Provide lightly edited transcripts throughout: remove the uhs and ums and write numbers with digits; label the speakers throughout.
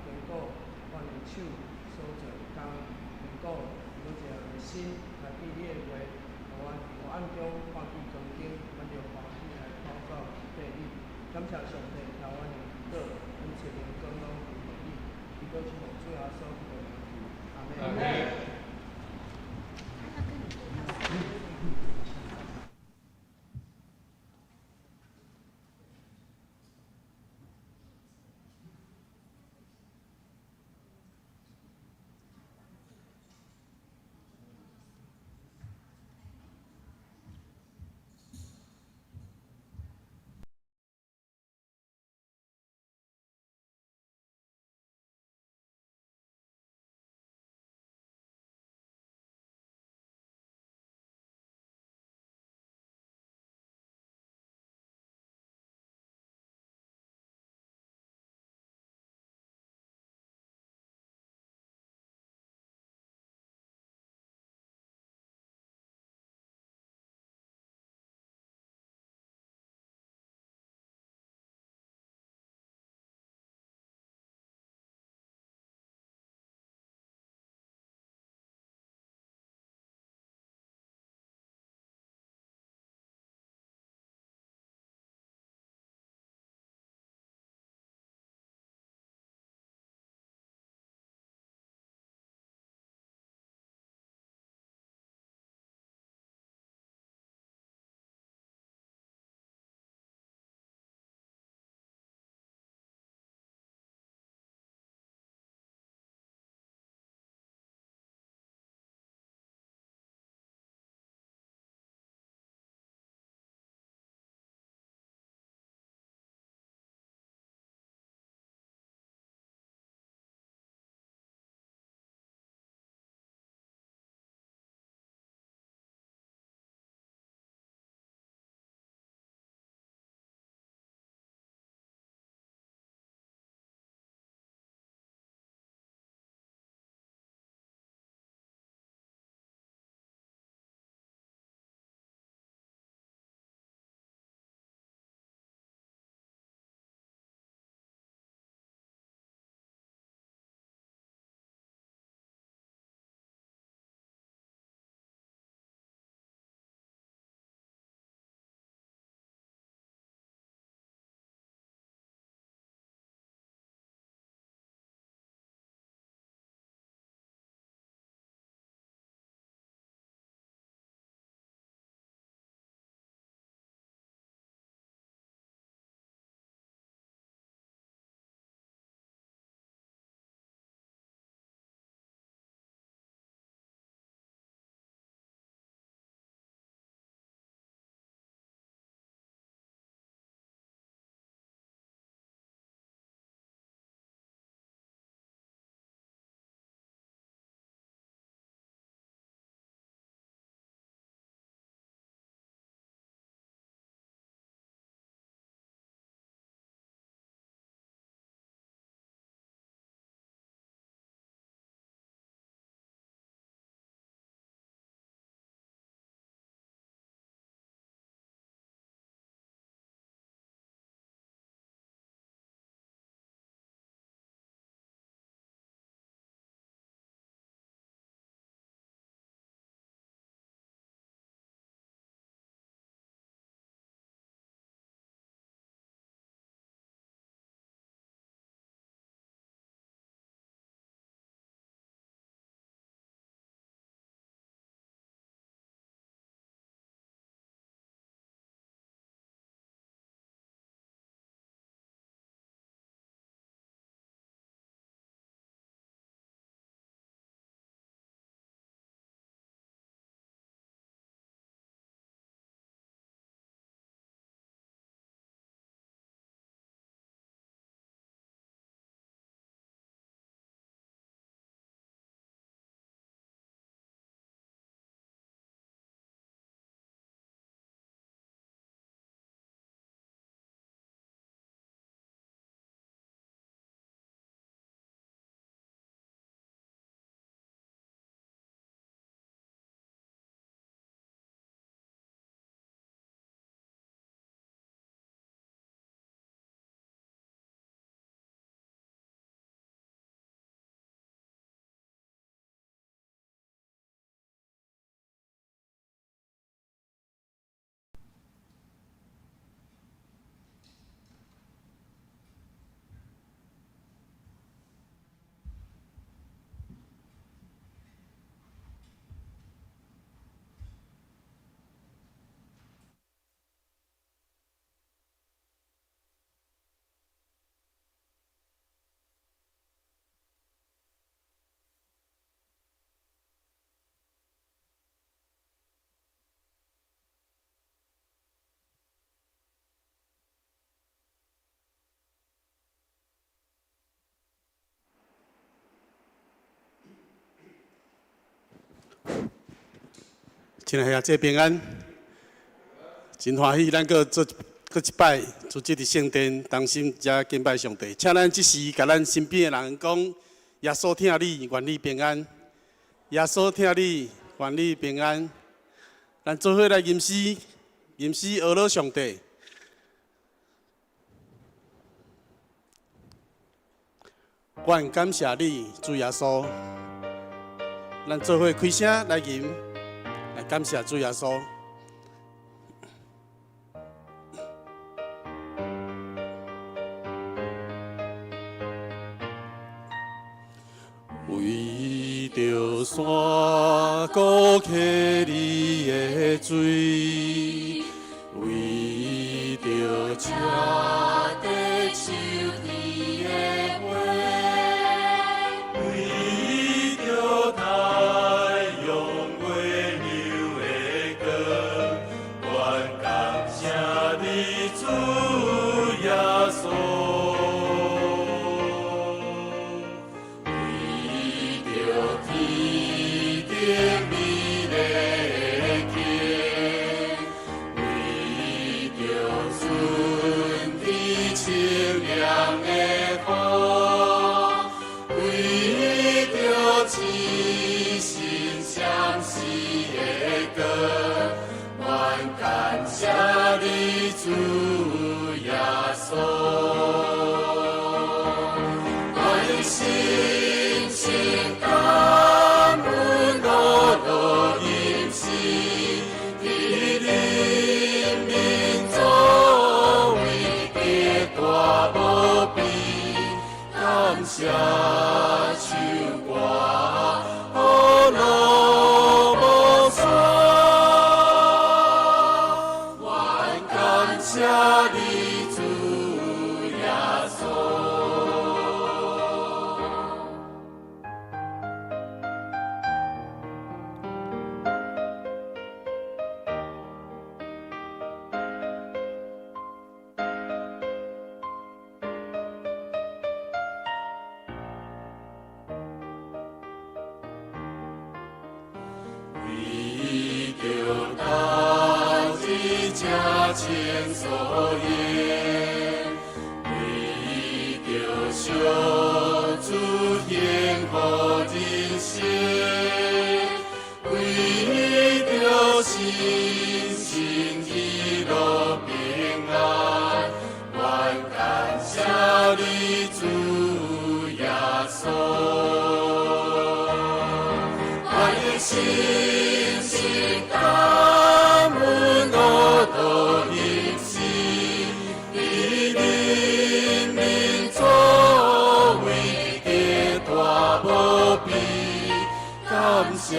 Speaker 1: 堅固阮的手所做的工，堅固每一个人的心來記你的話，予阮伫黑暗中看見光景，阮就歡喜來禱告對你。感謝上帝聽阮的祈禱，阮一切榮光攏歸予你。祈禱是奉主耶穌基督的名求，阿們。
Speaker 2: 他要跟你對到。
Speaker 3: 親愛的兄弟平安，真歡喜，咱閣做閣一擺，組織佇聖殿同心遮敬拜上帝。請咱這時共咱身邊的人講：耶穌疼你，願你平安。耶穌疼你，願你平安。咱做伙來吟詩，吟詩呵咾上帝。願感謝你，主耶穌。咱做伙開聲來吟，來感謝主耶穌。為著山谷溪裡的水，為著車底樹枝的花，為著太陽月亮的光，願感謝你主耶穌。為著天頂美麗的景，為著春天清涼的風，為著星星閃爍的光，願感謝你主耶穌。願心情感恩樂樂吟詩，佇你面作為極大無比，感謝唱歌呵咾無煞，願感謝你主耶穌。為著當日這清素言，為著上主幸福人生，為著心情喜樂平安，願感謝你主耶穌。願心情感恩樂樂吟詩，佇你面作為極大無比，感謝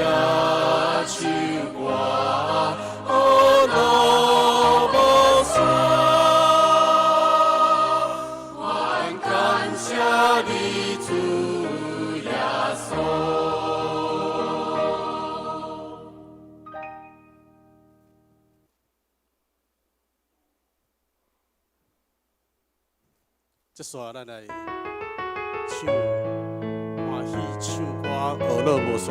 Speaker 3: 唱歌呵咾無煞，願感謝你主耶穌。這煞咱來唱歡喜唱歌，呵咾無煞。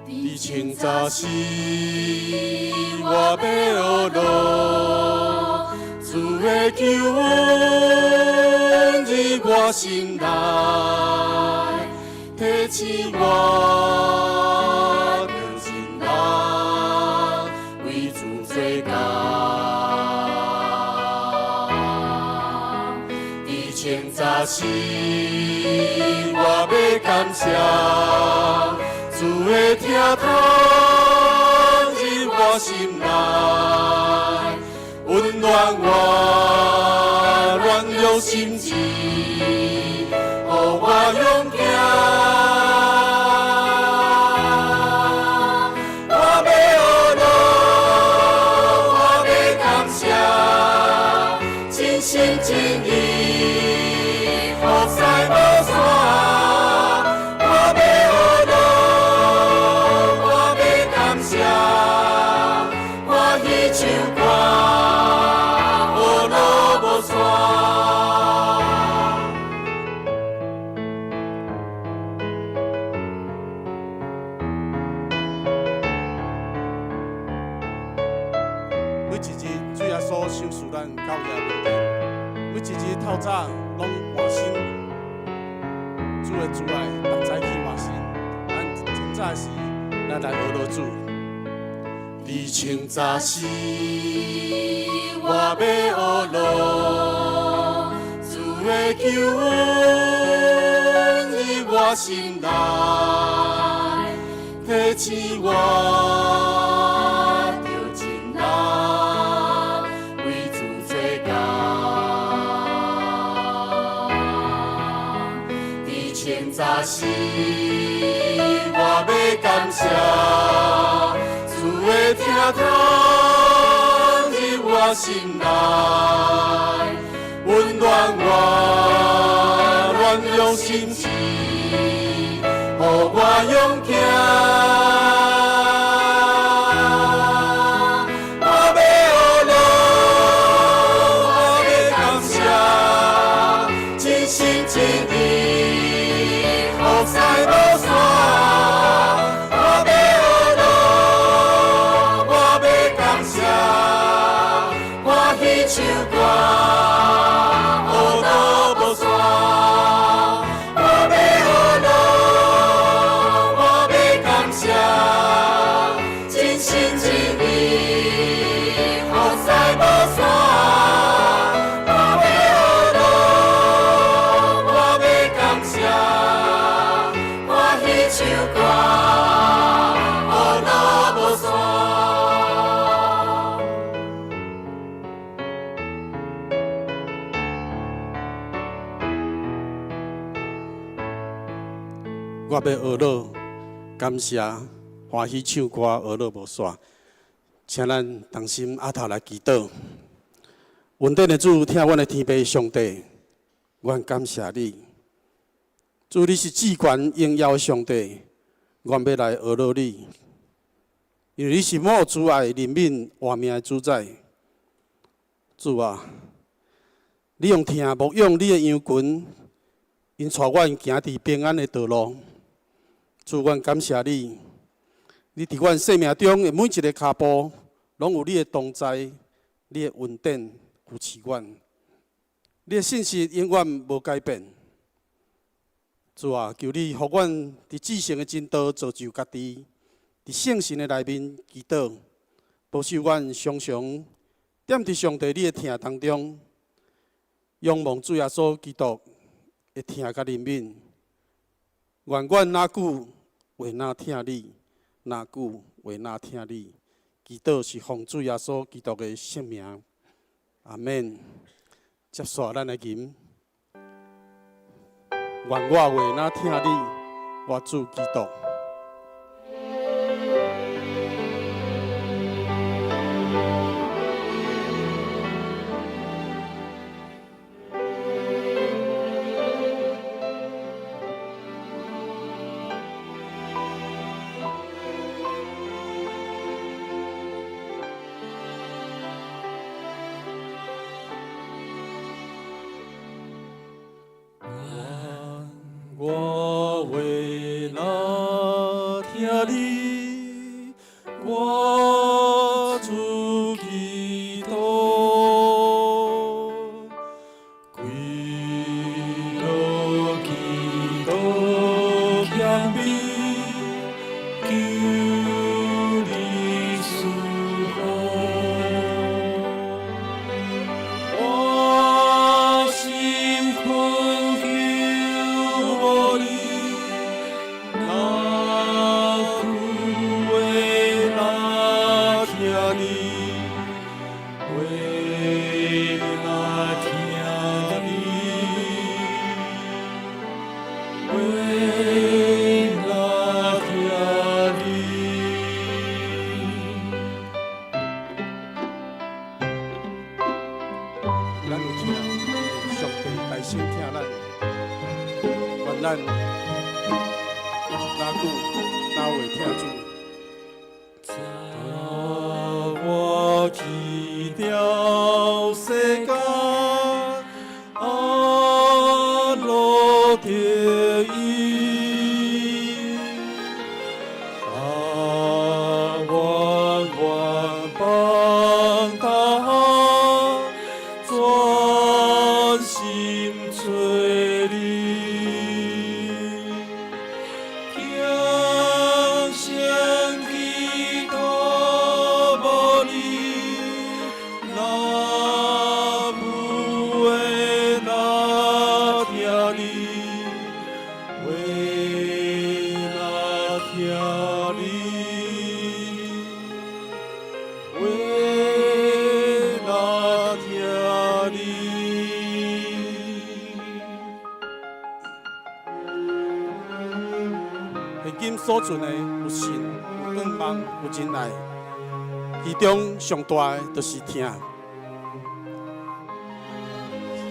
Speaker 3: 佇清早時，我欲呵咾，主的救恩入我心內，提醒我著盡力為主做工。佇清早時，我欲感謝主的疼痛入我心內，溫暖我軟弱心志，予我勇敢。我欲呵咾，我欲感謝，盡心盡意服侍無煞。我欲呵咾，早攏換新，主的慈愛，逐早起換新。咱清早時，咱來學落主。
Speaker 4: 伫清早時，我欲學落，主的救恩入我心內，提醒我著盡力為主做工。佇清早時，我欲感謝。主的疼痛入我心內，溫暖我軟弱心志，予我勇行。我欲學落，我欲感謝，真心真意，服侍無散。我欲學落，我欲感謝，歡喜唱歌，學落無散。我欲學落，我欲感謝，真心真意，服侍無散。我欲學落，我欲感謝，歡喜唱歌，學落無散。
Speaker 3: 我欲學落，感謝，歡喜唱歌，學落無散。請咱同心阿頭來祈禱。恩典的主，疼阮的天父上帝，阮感謝你。主，你是至懸榮耀的上帝，阮欲來學落你，因為你是無慈愛、憐憫、活命的主宰。主啊，你用疼牧養你的羊群，𪜶帶阮行佇平安的道路。主，阮感謝你，你佇阮生命中的每一个跤步，攏有你的同在，你的恩典扶持阮，你的信實永遠無改變。主啊，求你予阮佇至聖的真道造就家己，佇聖神的內面祈禱，保守阮常常踮佇上帝你的疼當中，仰望主耶穌基督的疼佮憐憫。願阮若久會若疼你，若久會若疼你。祈禱是奉主耶穌基督的聖名，阿們。接續咱來吟，願我會若疼你，我主基督。
Speaker 4: 願我會若疼你，我主基督，歸落基督謙卑，求你賜福。我心懇求無你，若久會若疼你，會若疼你，會若疼你。
Speaker 3: 咱有疼，上帝大聲疼咱，願咱若久若會疼主。
Speaker 4: 帶我去掉世間，安樂得意，但願萬邦大海，專心找你，轻声祈祷无你，哪有话若疼你，话若疼你，话若疼你。
Speaker 3: 現今所存的有信、有盼望、有真愛，其中上大的就是疼。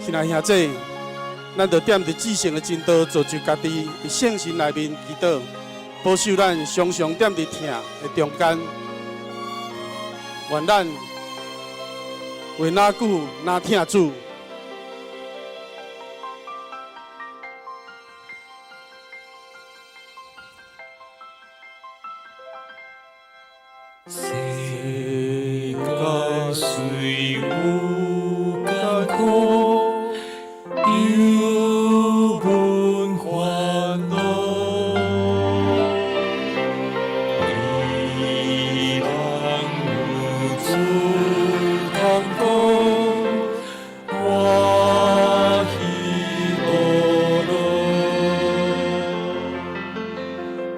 Speaker 3: 親愛兄弟，咱就踮佇至聖的真道，造就家己，佇聖神內面祈禱，保守咱常常踮佇疼的中間。願咱話若久，若疼主。
Speaker 4: 世界雖有艱苦，有阮煩惱。伊人有主同顧，歡喜樂樂。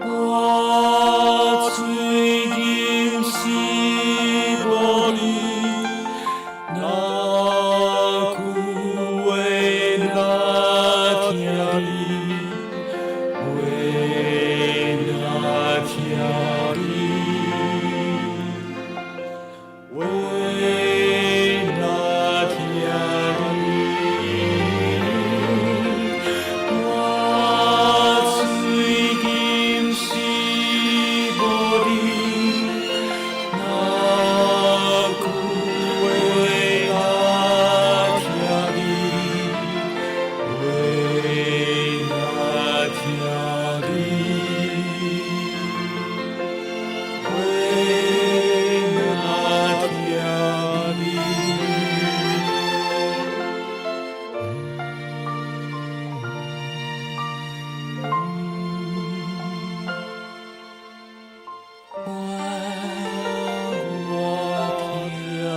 Speaker 4: 我喙吟詩無你，哪句話若疼你，話若疼你，話若疼你。我喙吟詩無你，哪句話若疼你，話若疼你，話若疼你。我疼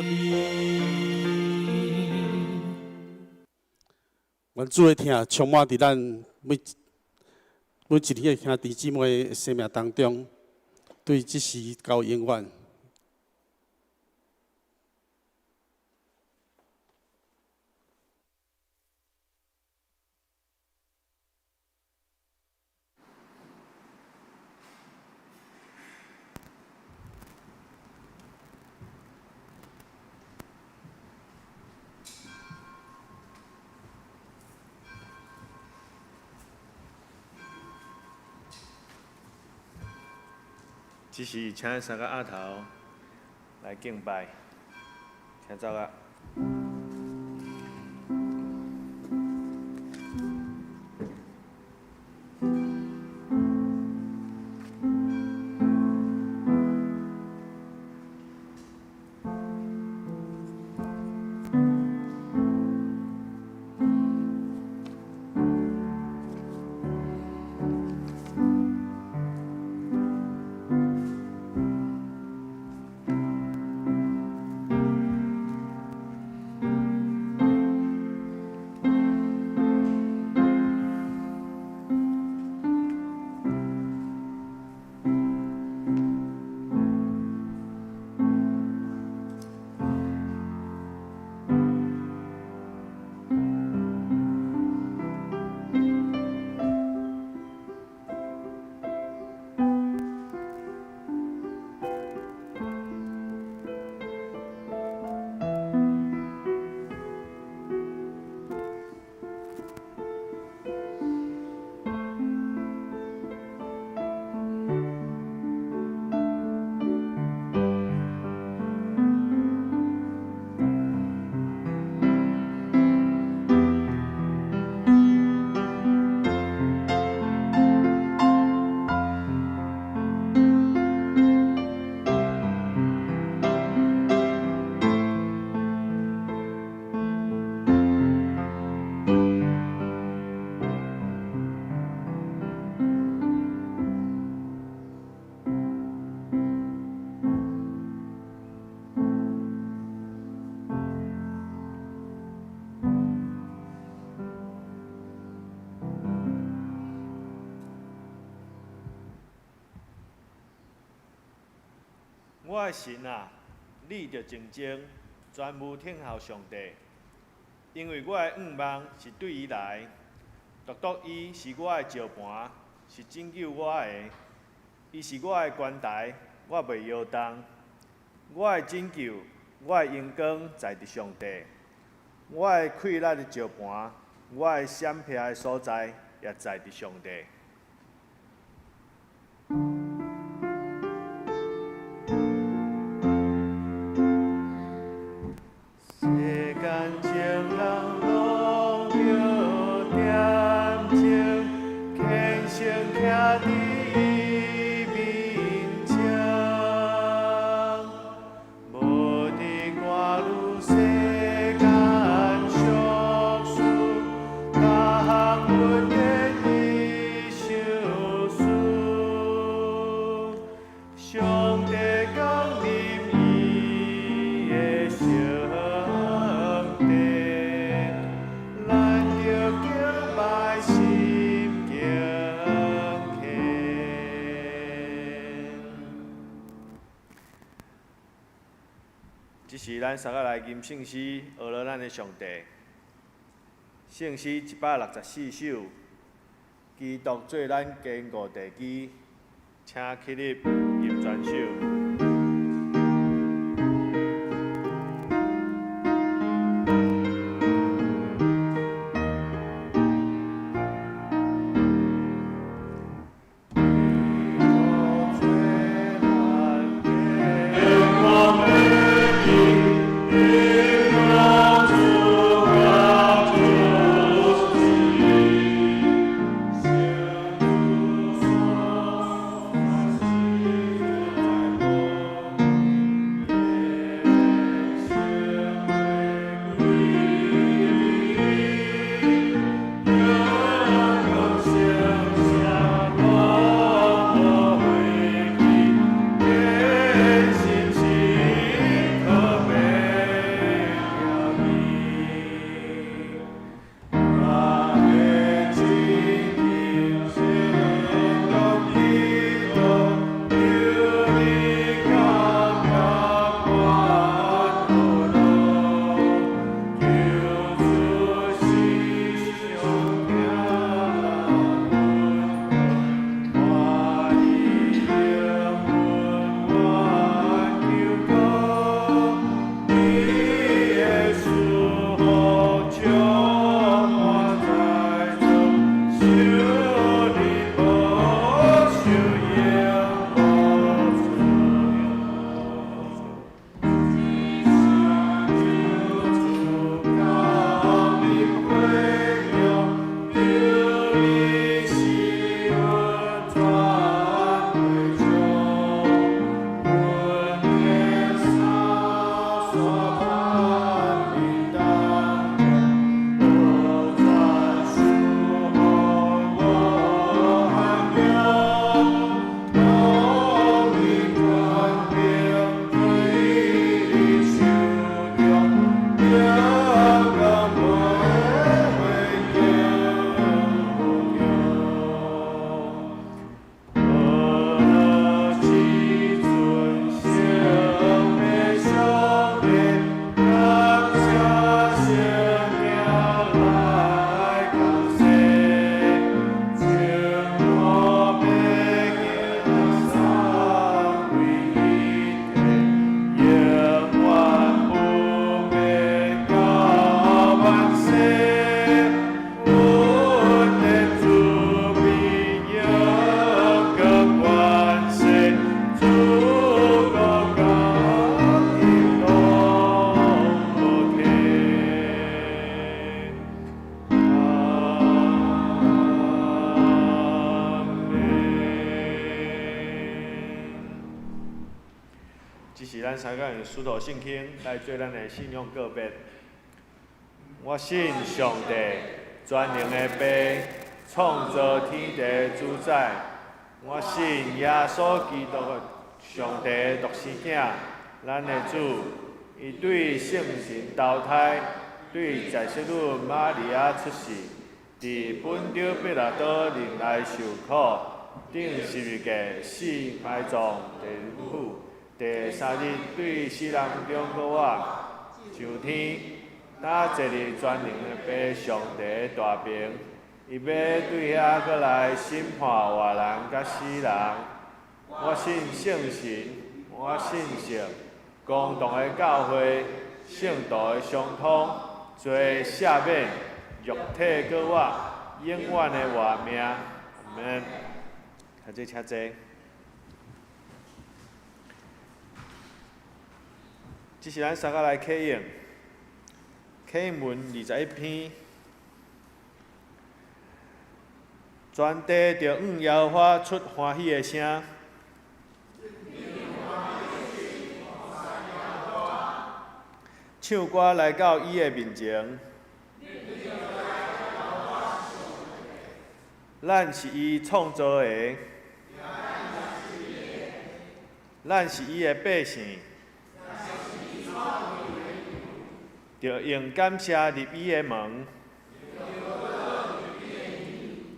Speaker 4: 你。
Speaker 3: 願主的疼充滿佇咱每一個兄弟姊妹的生命當中，對這時到永遠。
Speaker 5: 這時請三个阿頭來敬拜，請走啊！神啊，你著靜靜，專務等候上帝，因為我的向望是對伊來，獨獨伊是我的石磐，是拯救我的。伊是我的關台，我袂搖動。我的拯救，我的榮光在佇上帝。我的氣力的石磐，我的閃避的所在，也在佇上帝。世間情人攏著恬靜，虔誠徛佇伊面前，無佇掛慮世間俗事，逐項恩典伊賞賜，上帝降臨伊的聖殿，咱著敬拜心敬虔。這時，咱三個來吟聖詩，學了咱的上帝。聖詩164首，基督做咱堅固地基，請起立吟全首。這是咱三個用使徒信經來做咱的信仰告別。我信上帝，全能的父，創造天地的主宰。我信耶穌基督的上帝的獨生囝，咱的主。伊對聖神投胎，對在聖女瑪利亞出世，佇本丟彼拉多忍耐受苦，釘十字架，死埋葬，地府。第三日對死人中復活，上天，搭坐佇全能的父上帝的大爿，伊欲對遐閣來審判活人佮死人。我信聖神，我信聖公同的教會，聖徒的相通，罪赦免，肉體閣活，永遠的活命。阿們。較濟請坐。這是咱三個來啟應，啟應文21篇。全地著向耶和華出歡喜的聲。唱歌來到伊的面前。咱是伊創造的，咱是伊的百姓，著用感謝入伊的門，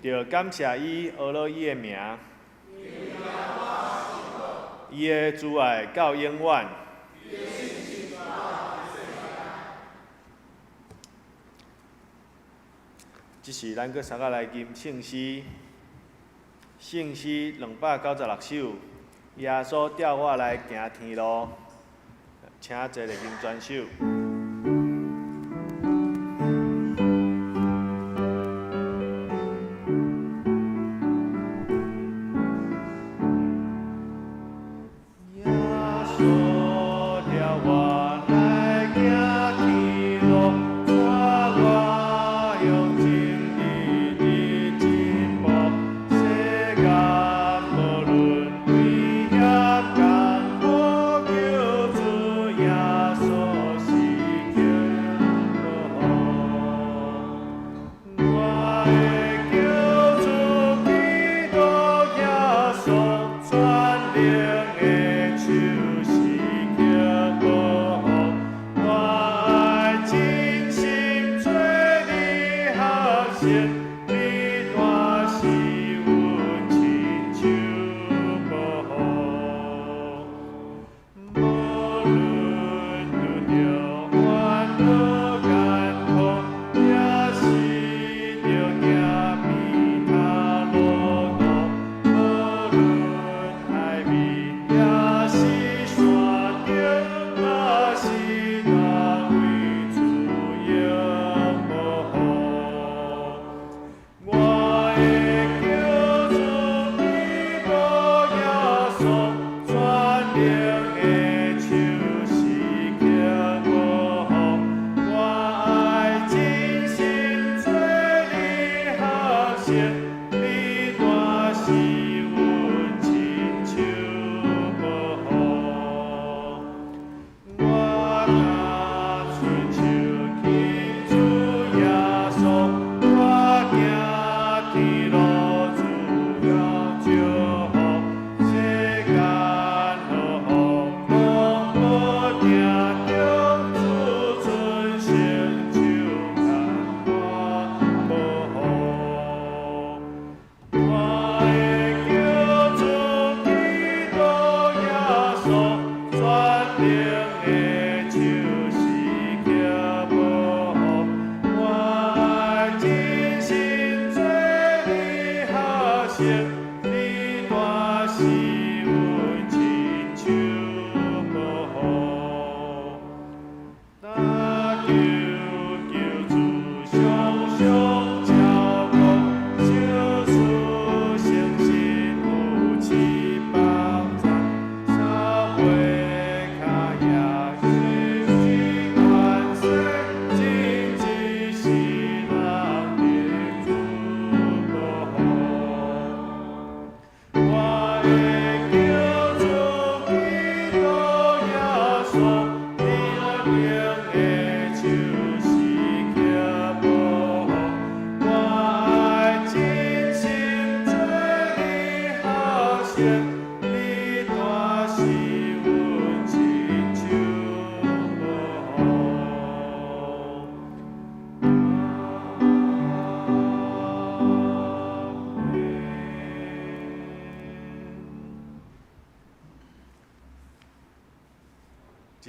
Speaker 5: 著感謝伊，阿羅伊的名，伊的慈愛到永遠。這時，咱閣三個來吟聖詩，聖詩296首，耶穌帶我來行天路，請坐來吟全首。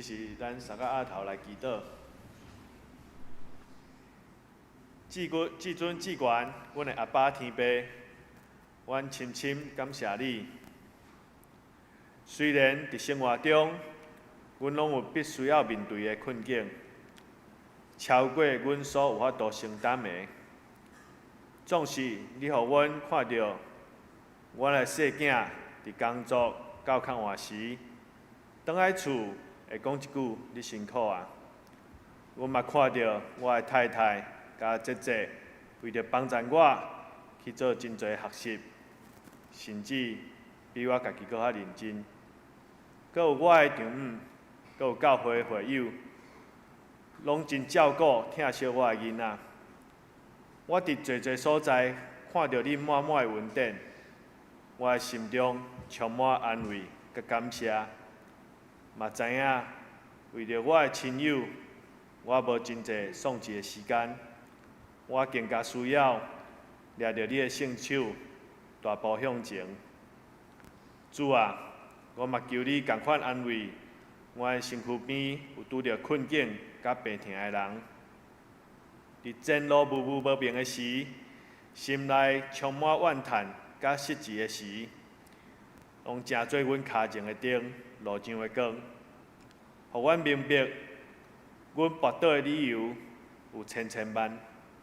Speaker 5: 這時咱三個額頭來祈禱。至君至尊至懸，阮的阿爸天父，阮深深感謝你。雖然佇生活中，阮攏有必須要面對的困境，超過阮所有法度承擔的。總是你予阮看著，阮的細囝佇工作到較晚時，轉來厝會講一句：你辛苦啊！阮嘛看著我的太太佮姐姐為著幫贊我去做真濟學習，甚至比我家己閣較認真。閣有我的丈母，閣有教會會友，攏真照顧疼惜我的囡仔。我佇濟濟所在看著你滿滿的恩典，我的心中充滿安慰佮感謝。嘛知影為著我的親友，我無真濟喪志的時間，我更加需要掠著你的聖手，大步向前。主啊，我嘛求你仝款安慰我的身軀邊有拄著困境佮病疼的人。佇前路霧霧無明的時，心內充滿怨嘆佮失志的時，攏成做阮跤前的燈，路上的光，予阮明白，阮跋倒的理由有千千萬，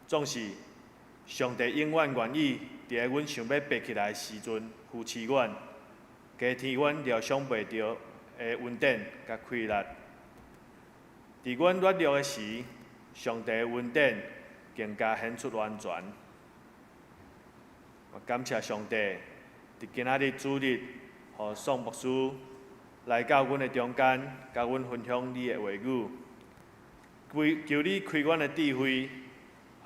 Speaker 5: 總是上帝永遠願意佇咧阮想欲爬起來的時陣扶持阮，加添阮料想袂著的恩典佮氣力。佇阮軟弱的時，上帝的恩典更加顯出完全。我感謝上帝，佇今仔日主日，予宋牧師來到阮的中間，佮阮分享你的話語。求你開阮的智慧，予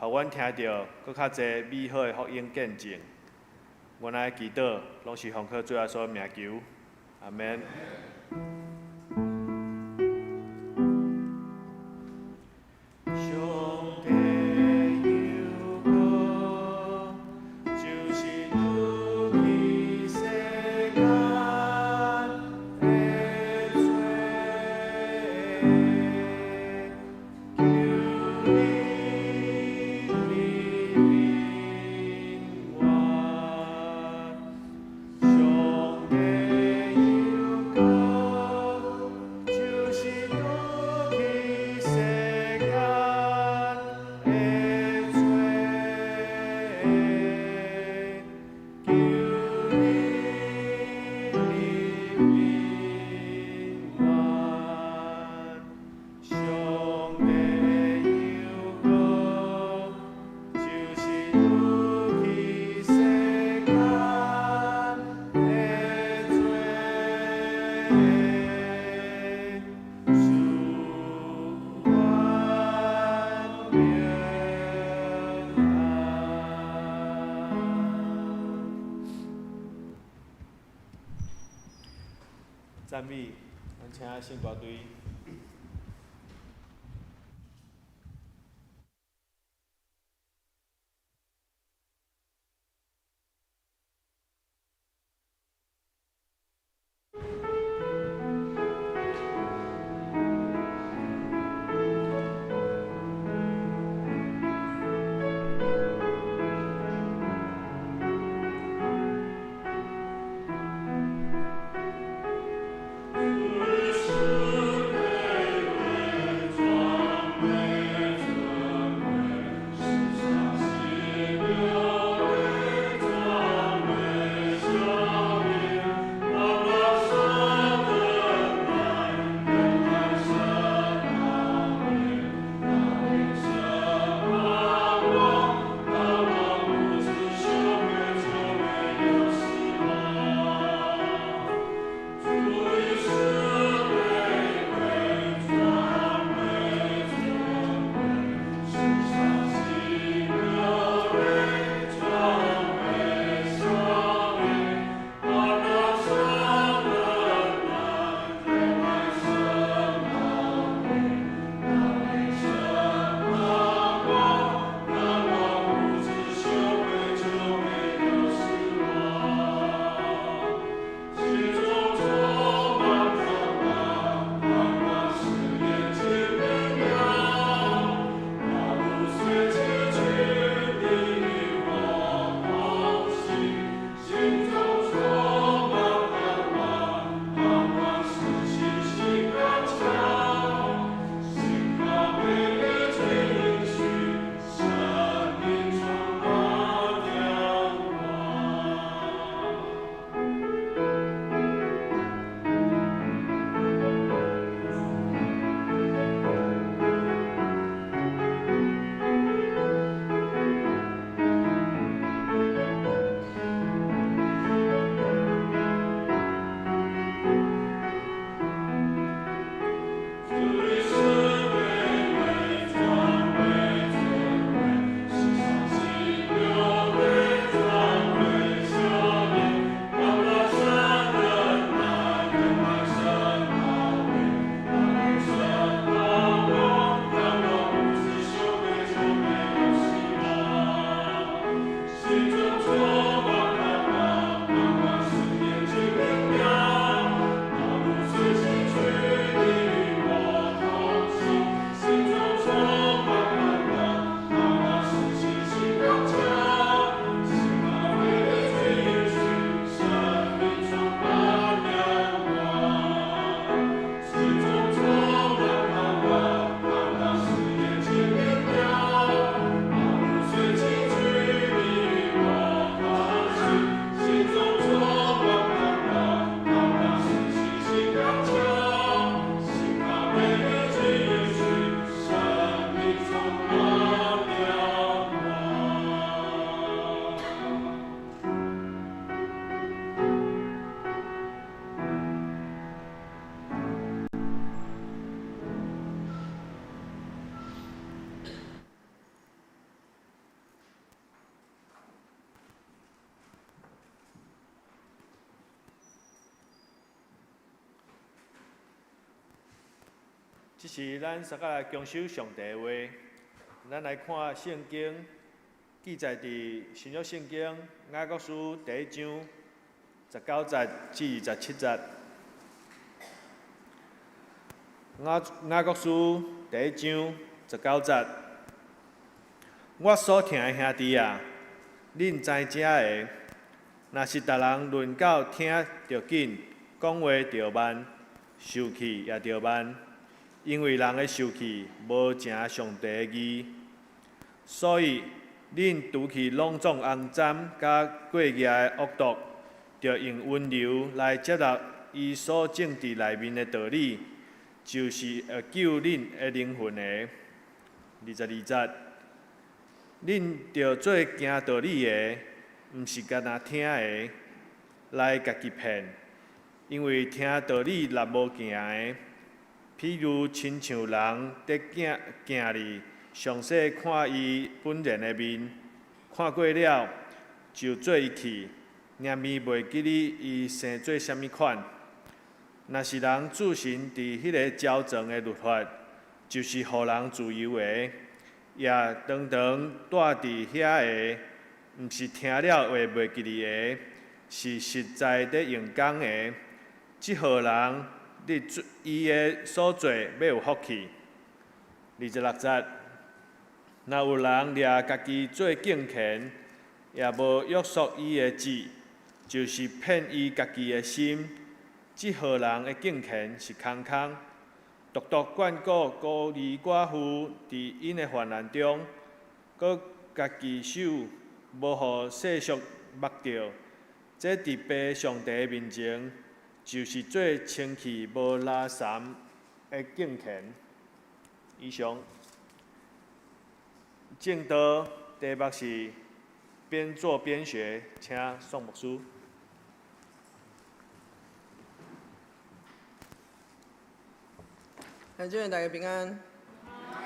Speaker 5: 阮聽著閣較濟美好的福音見證。阮愛祈禱，攏是奉靠主耶穌名求，阿們。上帝有國，就是拄起世間的罪，求你憐憫阮。上帝有國，就是拄起世間的罪，求你憐憫阮。上帝有國，就是拄起世間的罪，賜阮平安。讚美，咱請聖歌隊。
Speaker 4: 主。
Speaker 5: 這時咱三個來恭守上帝的話，咱來看聖經記載佇新約聖經雅各書第一章19節至27節。雅各書第一章十九節，我所疼的兄弟啊，恁知這个，若是逐人論到聽著緊，講話著慢，受氣也著慢，因為人的受氣無成上帝的義。所以恁除去攏總骯髒佮過額的惡毒，著用溫柔來接納伊所種佇內面的道理，就是會救恁的靈魂的。22節，恁著做行道理的，毋是干焦聽的，來共家己騙。因為聽道理若無行的，譬如親像人佇鏡鏡裡詳細看伊本然的面，看過了就做伊去，連面袂記得伊生做啥物款。若是人注神佇彼个矯正的律法，就是予人自由的，也常常蹛佇遐的，毋是聽了話袂記得的，是實在佇用工的。這號人佇伊的所做欲有福氣。26節，若有人掠家己做敬虔，也無約束伊的舌，就是騙伊家己的心。這號人的敬虔是空空，獨獨眷顧孤兒寡婦佇𪜶的患難中，閣家己手無予世俗縛著，這佇父上帝面前，就是做清氣無垃圾的敬虔。以上，證道題目是邊做邊學，請宋牧師。
Speaker 1: 弟兄大家平安。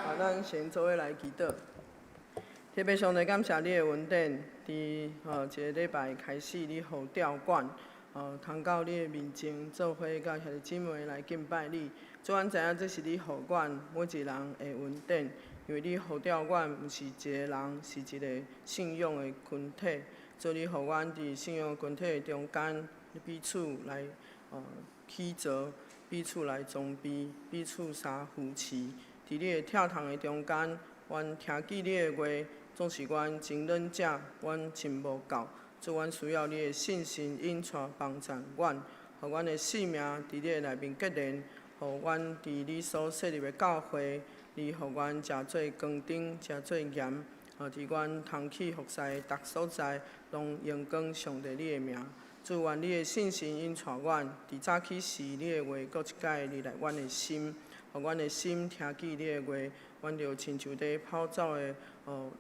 Speaker 1: 好，咱先做伙來祈禱。天父上帝，感謝你的恩典，佇這個禮拜開始，你呼召阮，通到你的面前做伙，佮兄弟姊妹來敬拜你。主，阮知影這是你予阮每一個人的恩典，因為你呼召阮，毋是一個人，是一個信仰的群體。主，你予阮佇信仰群體中間，彼此來譴責。彼此來裝備，彼此相扶持。佇你的疼痛的中間，阮聽見你的話，總是阮真軟弱，阮真無夠。主，阮需要你的信心引帶幫助阮，予阮的性命佇你的內面結連，予阮佇你所設立的教會，你予阮誠做光燈，誠做鹽，佇阮通去服侍的逐所在，攏榮光上帝你的名。主，願你的信心引帶阮，佇早起時，你的話閣一擺入來阮的心，予阮的心聽見你的話，阮就親像佇跑走的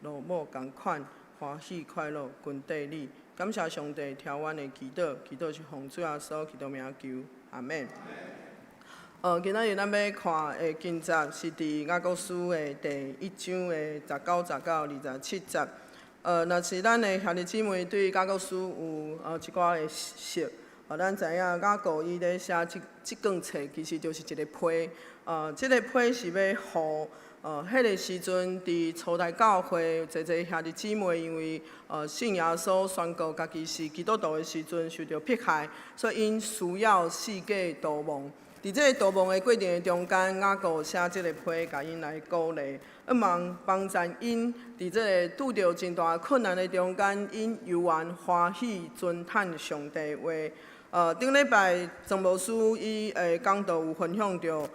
Speaker 1: 駱馬仝款，歡喜快樂跟綴你。感謝上帝，聽阮的祈禱，祈禱是奉主耶穌基督名求，阿們。今仔日咱欲看的經節是佇雅各書的第一章的19節到27節。若是咱的兄弟姊妹對雅各書有一寡的熟悉，咱知影雅各伊咧寫這卷冊，其實就是一個批。這個批是欲予彼個時陣佇初代教會，濟濟兄弟姊妹因為信耶穌宣告家己是基督徒的時陣受著迫害，所以𪜶需要四界逃亡。佇這個逃亡的過程的中間，雅各寫這個批，共𪜶來鼓勵，向望幫助𪜶佇這個拄著真大困難的中間，𪜶猶原歡喜尊嘆上帝話。頂禮拜莊牧師伊的講道有分享著，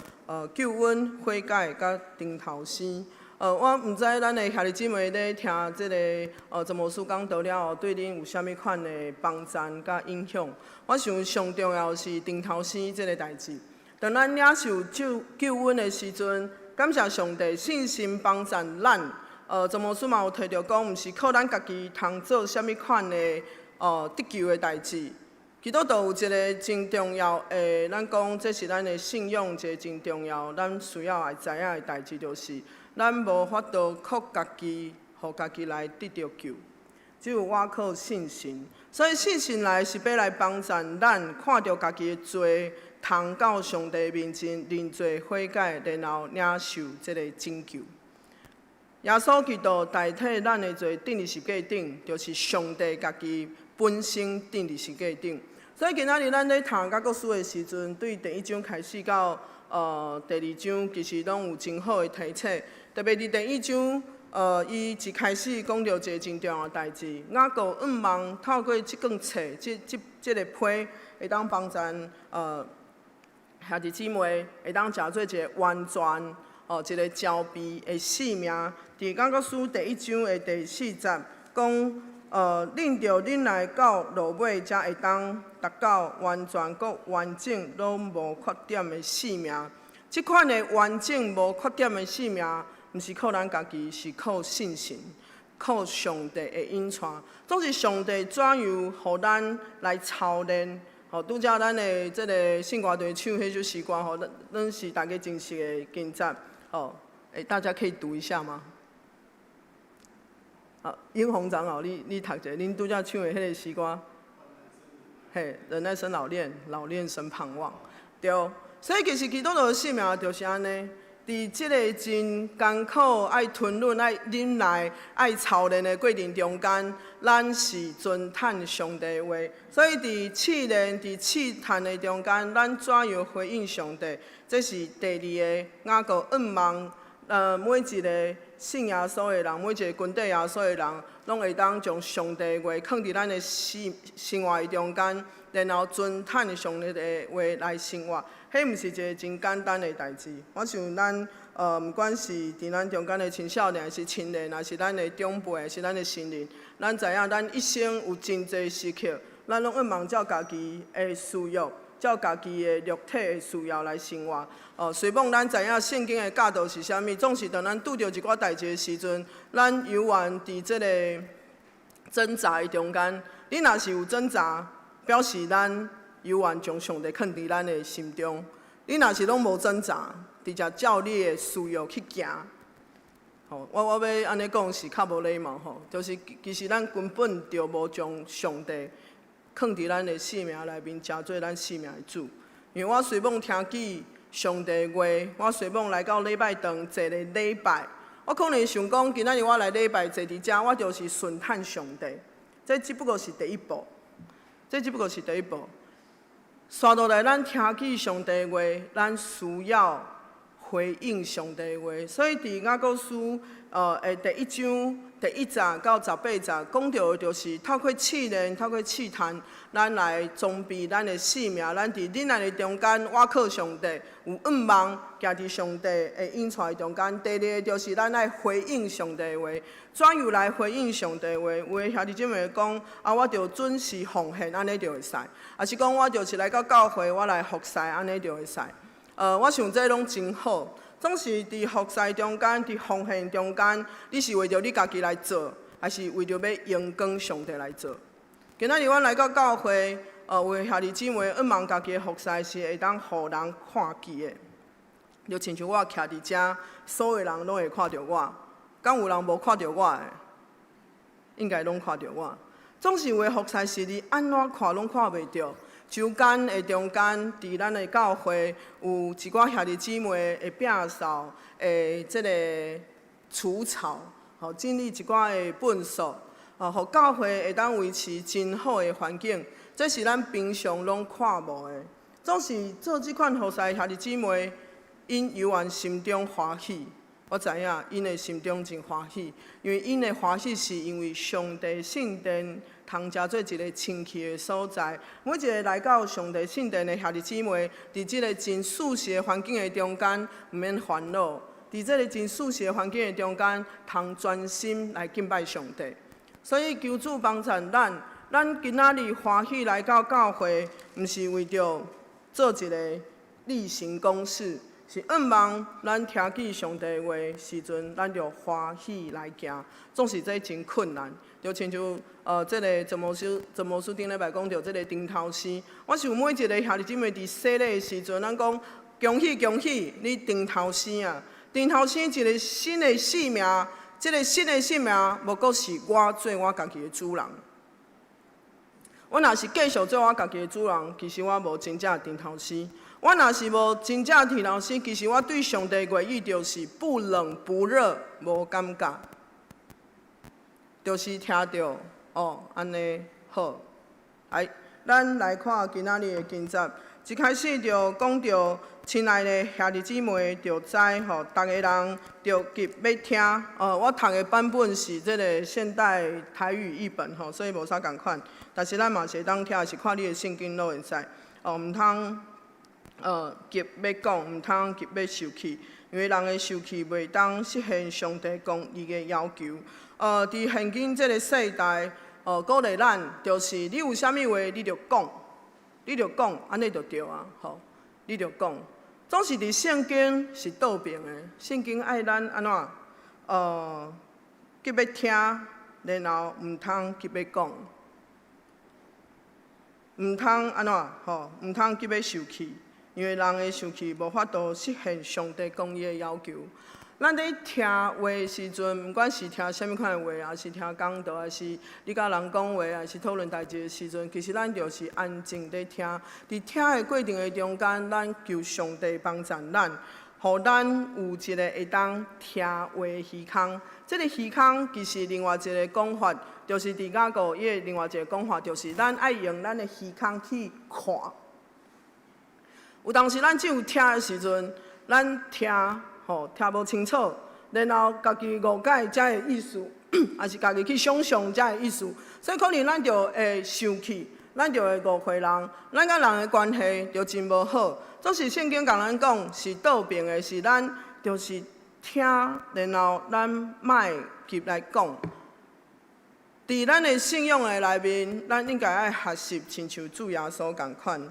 Speaker 1: 救恩、悔改佮重頭生。我毋知咱的兄弟姊妹咧聽這個莊牧師講道了後，對恁有啥物款的幫助佮影響？我想上重要是重頭生這個代誌。當咱領受救恩的時陣，感謝上帝信心幫助咱。莊牧師嘛有提著講，毋是靠咱家己通做啥物款的得救的代誌。基督徒有一個真重要的，咱講這是咱的信仰一個真重要，咱需要愛知影的代誌，就是咱無法度靠家己，予家己來得著救。只有倚靠信神。所以信神來是欲來幫助咱看著家己的罪，通到上帝面前認罪悔改，然後領受這个拯救。耶穌基督代替咱的罪，釘佇十架頂，就是上帝家己本身釘佇十架頂。所以今仔日咱咧讀雅各書的時陣，對第一章開始到第二章，其實攏有真好的提醒。特別佇第一章，伊一開始講著一个真重要的代誌，雅各向望透過這卷冊，這個批，會當幫助兄弟姊妹會當成做一个完全哦，一个裝備的性命。佇雅各書第一章的第四節講，忍著忍耐到落尾，才會當達到完全閣完整攏無缺點的性命。這款的完整無缺點的性命，毋是靠咱家己，是靠信神，靠上帝的引帶。總是上帝怎樣予咱來操練。吼，拄才咱的這个聖歌隊唱彼首詩歌吼，咱是大家真熟的經節。吼，欸，大家可以讀一下嗎？好，英宏長老，你讀者，恁拄才唱的彼个詩歌，嘿，忍耐生老練，老練生盼望，對。所以其實基督徒的性命就是按呢，佇這个真艱苦、愛吞忍、愛忍耐、愛操練的過程中間，咱是遵趁上帝話。所以佇試煉、佇試探的中間，咱怎樣回應上帝？這是第二个雅各向望。每一个信耶穌的人，每一个跟綴耶穌的人，攏會當將上帝話囥佇咱的生活的中間，然後遵趁上帝的話來生活。彼毋是一个真簡單的代誌。我想咱毋管是佇咱中間的青少年，還是青年，還是咱的長輩，還是咱的成人，咱知影咱一生有真濟時刻，咱攏向望照家己的私欲，照家己的肉體的需要來生活。哦，雖罔咱知影聖經的教導是啥物，總是當咱拄著一寡代誌的時陣，咱猶原佇這个掙扎的中間。你若是有掙扎，表示咱猶原將上帝囥佇咱的心中。你若是攏無掙扎，直接照你的需要去行。吼，我欲按呢講是較無禮貌吼，就是其實咱根本就無將上帝囥佇咱的生命內面，成做咱生命的主。因為我雖罔聽見上帝話，我雖罔來到禮拜堂坐咧禮拜，我可能想講，今仔日我來禮拜坐佇遮，我就是順趁上帝。這只不過是第一步，這只不過是第一步。紲落來，咱聽見上帝話，咱需要回應上帝話。所以佇雅各書的第一章第一節到18節，講著的就是透過試煉、透過試探，咱來裝備咱的性命。咱佇忍耐的中間，倚靠上帝，有向望，行佇上帝的引帶中間。第二个就是咱愛回應上帝話，怎樣來回應上帝話？有的兄弟姊妹講，啊，我著準時奉獻，按呢就會使；抑是講我就是來到教會，我來服侍，按呢就會使。我想這攏真好。總是佇服侍中間，佇奉獻中間，你是為著你家己來做，還是為著欲榮光上帝來做？今仔日阮來到教會，有的兄弟姊妹向望家己的服侍是會當予人看見的，就親像我徛佇遮，所有人攏會看著我。敢有人無看著我的？應該攏看著我。總是有的服侍是你按怎看攏看袂著。周間的中間，佇咱的教會有一寡兄弟姊妹會摒掃，會這个除草，吼，整理一寡的糞掃，吼，予教會會當維持真好的環境。這是咱平常攏看無的。總是做這款服侍的兄弟姊妹，𪜶猶原心中歡喜。我知影𪜶的心中真歡喜，因為𪜶的歡喜是因為上帝聖殿通成做一个清氣的所在。每一个來到上帝聖殿的兄弟姊妹，佇這个真舒適的環境的中間，毋免煩惱。佇這个真舒適的環境的中間，通專心來敬拜上帝。所以求主幫助咱，咱今仔日歡喜來到教會，毋是為著做一个例行公事。是向望咱聽見上帝話時陣，咱就歡喜來行。總是這真困難，就親像這个陳牧師頂禮拜講著這个頂頭生。我想每一个兄弟姊妹佇洗禮的時陣，咱講恭喜恭喜，你頂頭生啊！頂頭生一个新的生命，這个新的性命，無閣是我做我家己的主人。我若是繼續做我家己的主人，其實我無真正重頭生。我若是無真正重頭生，其實我對上帝話語就是不冷不熱，無感覺，就是聽著哦，按呢好。來，咱來看今仔日的經節，一開始就講著親愛的兄弟姊妹，著知吼，逐个人著急欲聽。哦，我讀的版本是這个現代台語譯本吼，所以無啥仝款。但是咱嘛是會當聽，是看你的聖經攏會使。哦，毋通急欲講，毋通急欲受氣，因為人的受氣袂當實現上帝公義的要求。佇現今這个世代，鼓勵咱就是你有啥物話，你就講，你就講，按呢就對啊，吼，你就講。總是佇聖經是倒爿的，聖經愛咱按怎？急欲聽，然後毋通急欲講，毋通按怎？吼，毋通急欲受氣，因為人的受氣無法度實現上帝公義的要求。咱佇聽話的時陣，毋管是聽啥物款的話，抑是聽講道，抑是你佮人講話，抑是討論代誌的時陣，其實咱就是安靜佇聽。佇聽的過程的中間，咱求上帝幫贊咱，予咱有一个會當聽話的耳孔。這个耳孔其實另外一个講法，就是佇雅各伊的另外一个講法，就是咱愛用咱的耳孔去看。有當時咱只有聽的時陣，咱聽。吼，聽無清楚，然後家己誤解才的意思，抑是家己去想象才的意思，所以可能咱就會生氣，咱就會誤會人，咱佮人的關係就真無好。總是聖經共咱講是倒爿的，是咱就是聽，然後咱莫急來講。佇咱的信仰的內面，咱應該愛學習親像主耶穌仝款，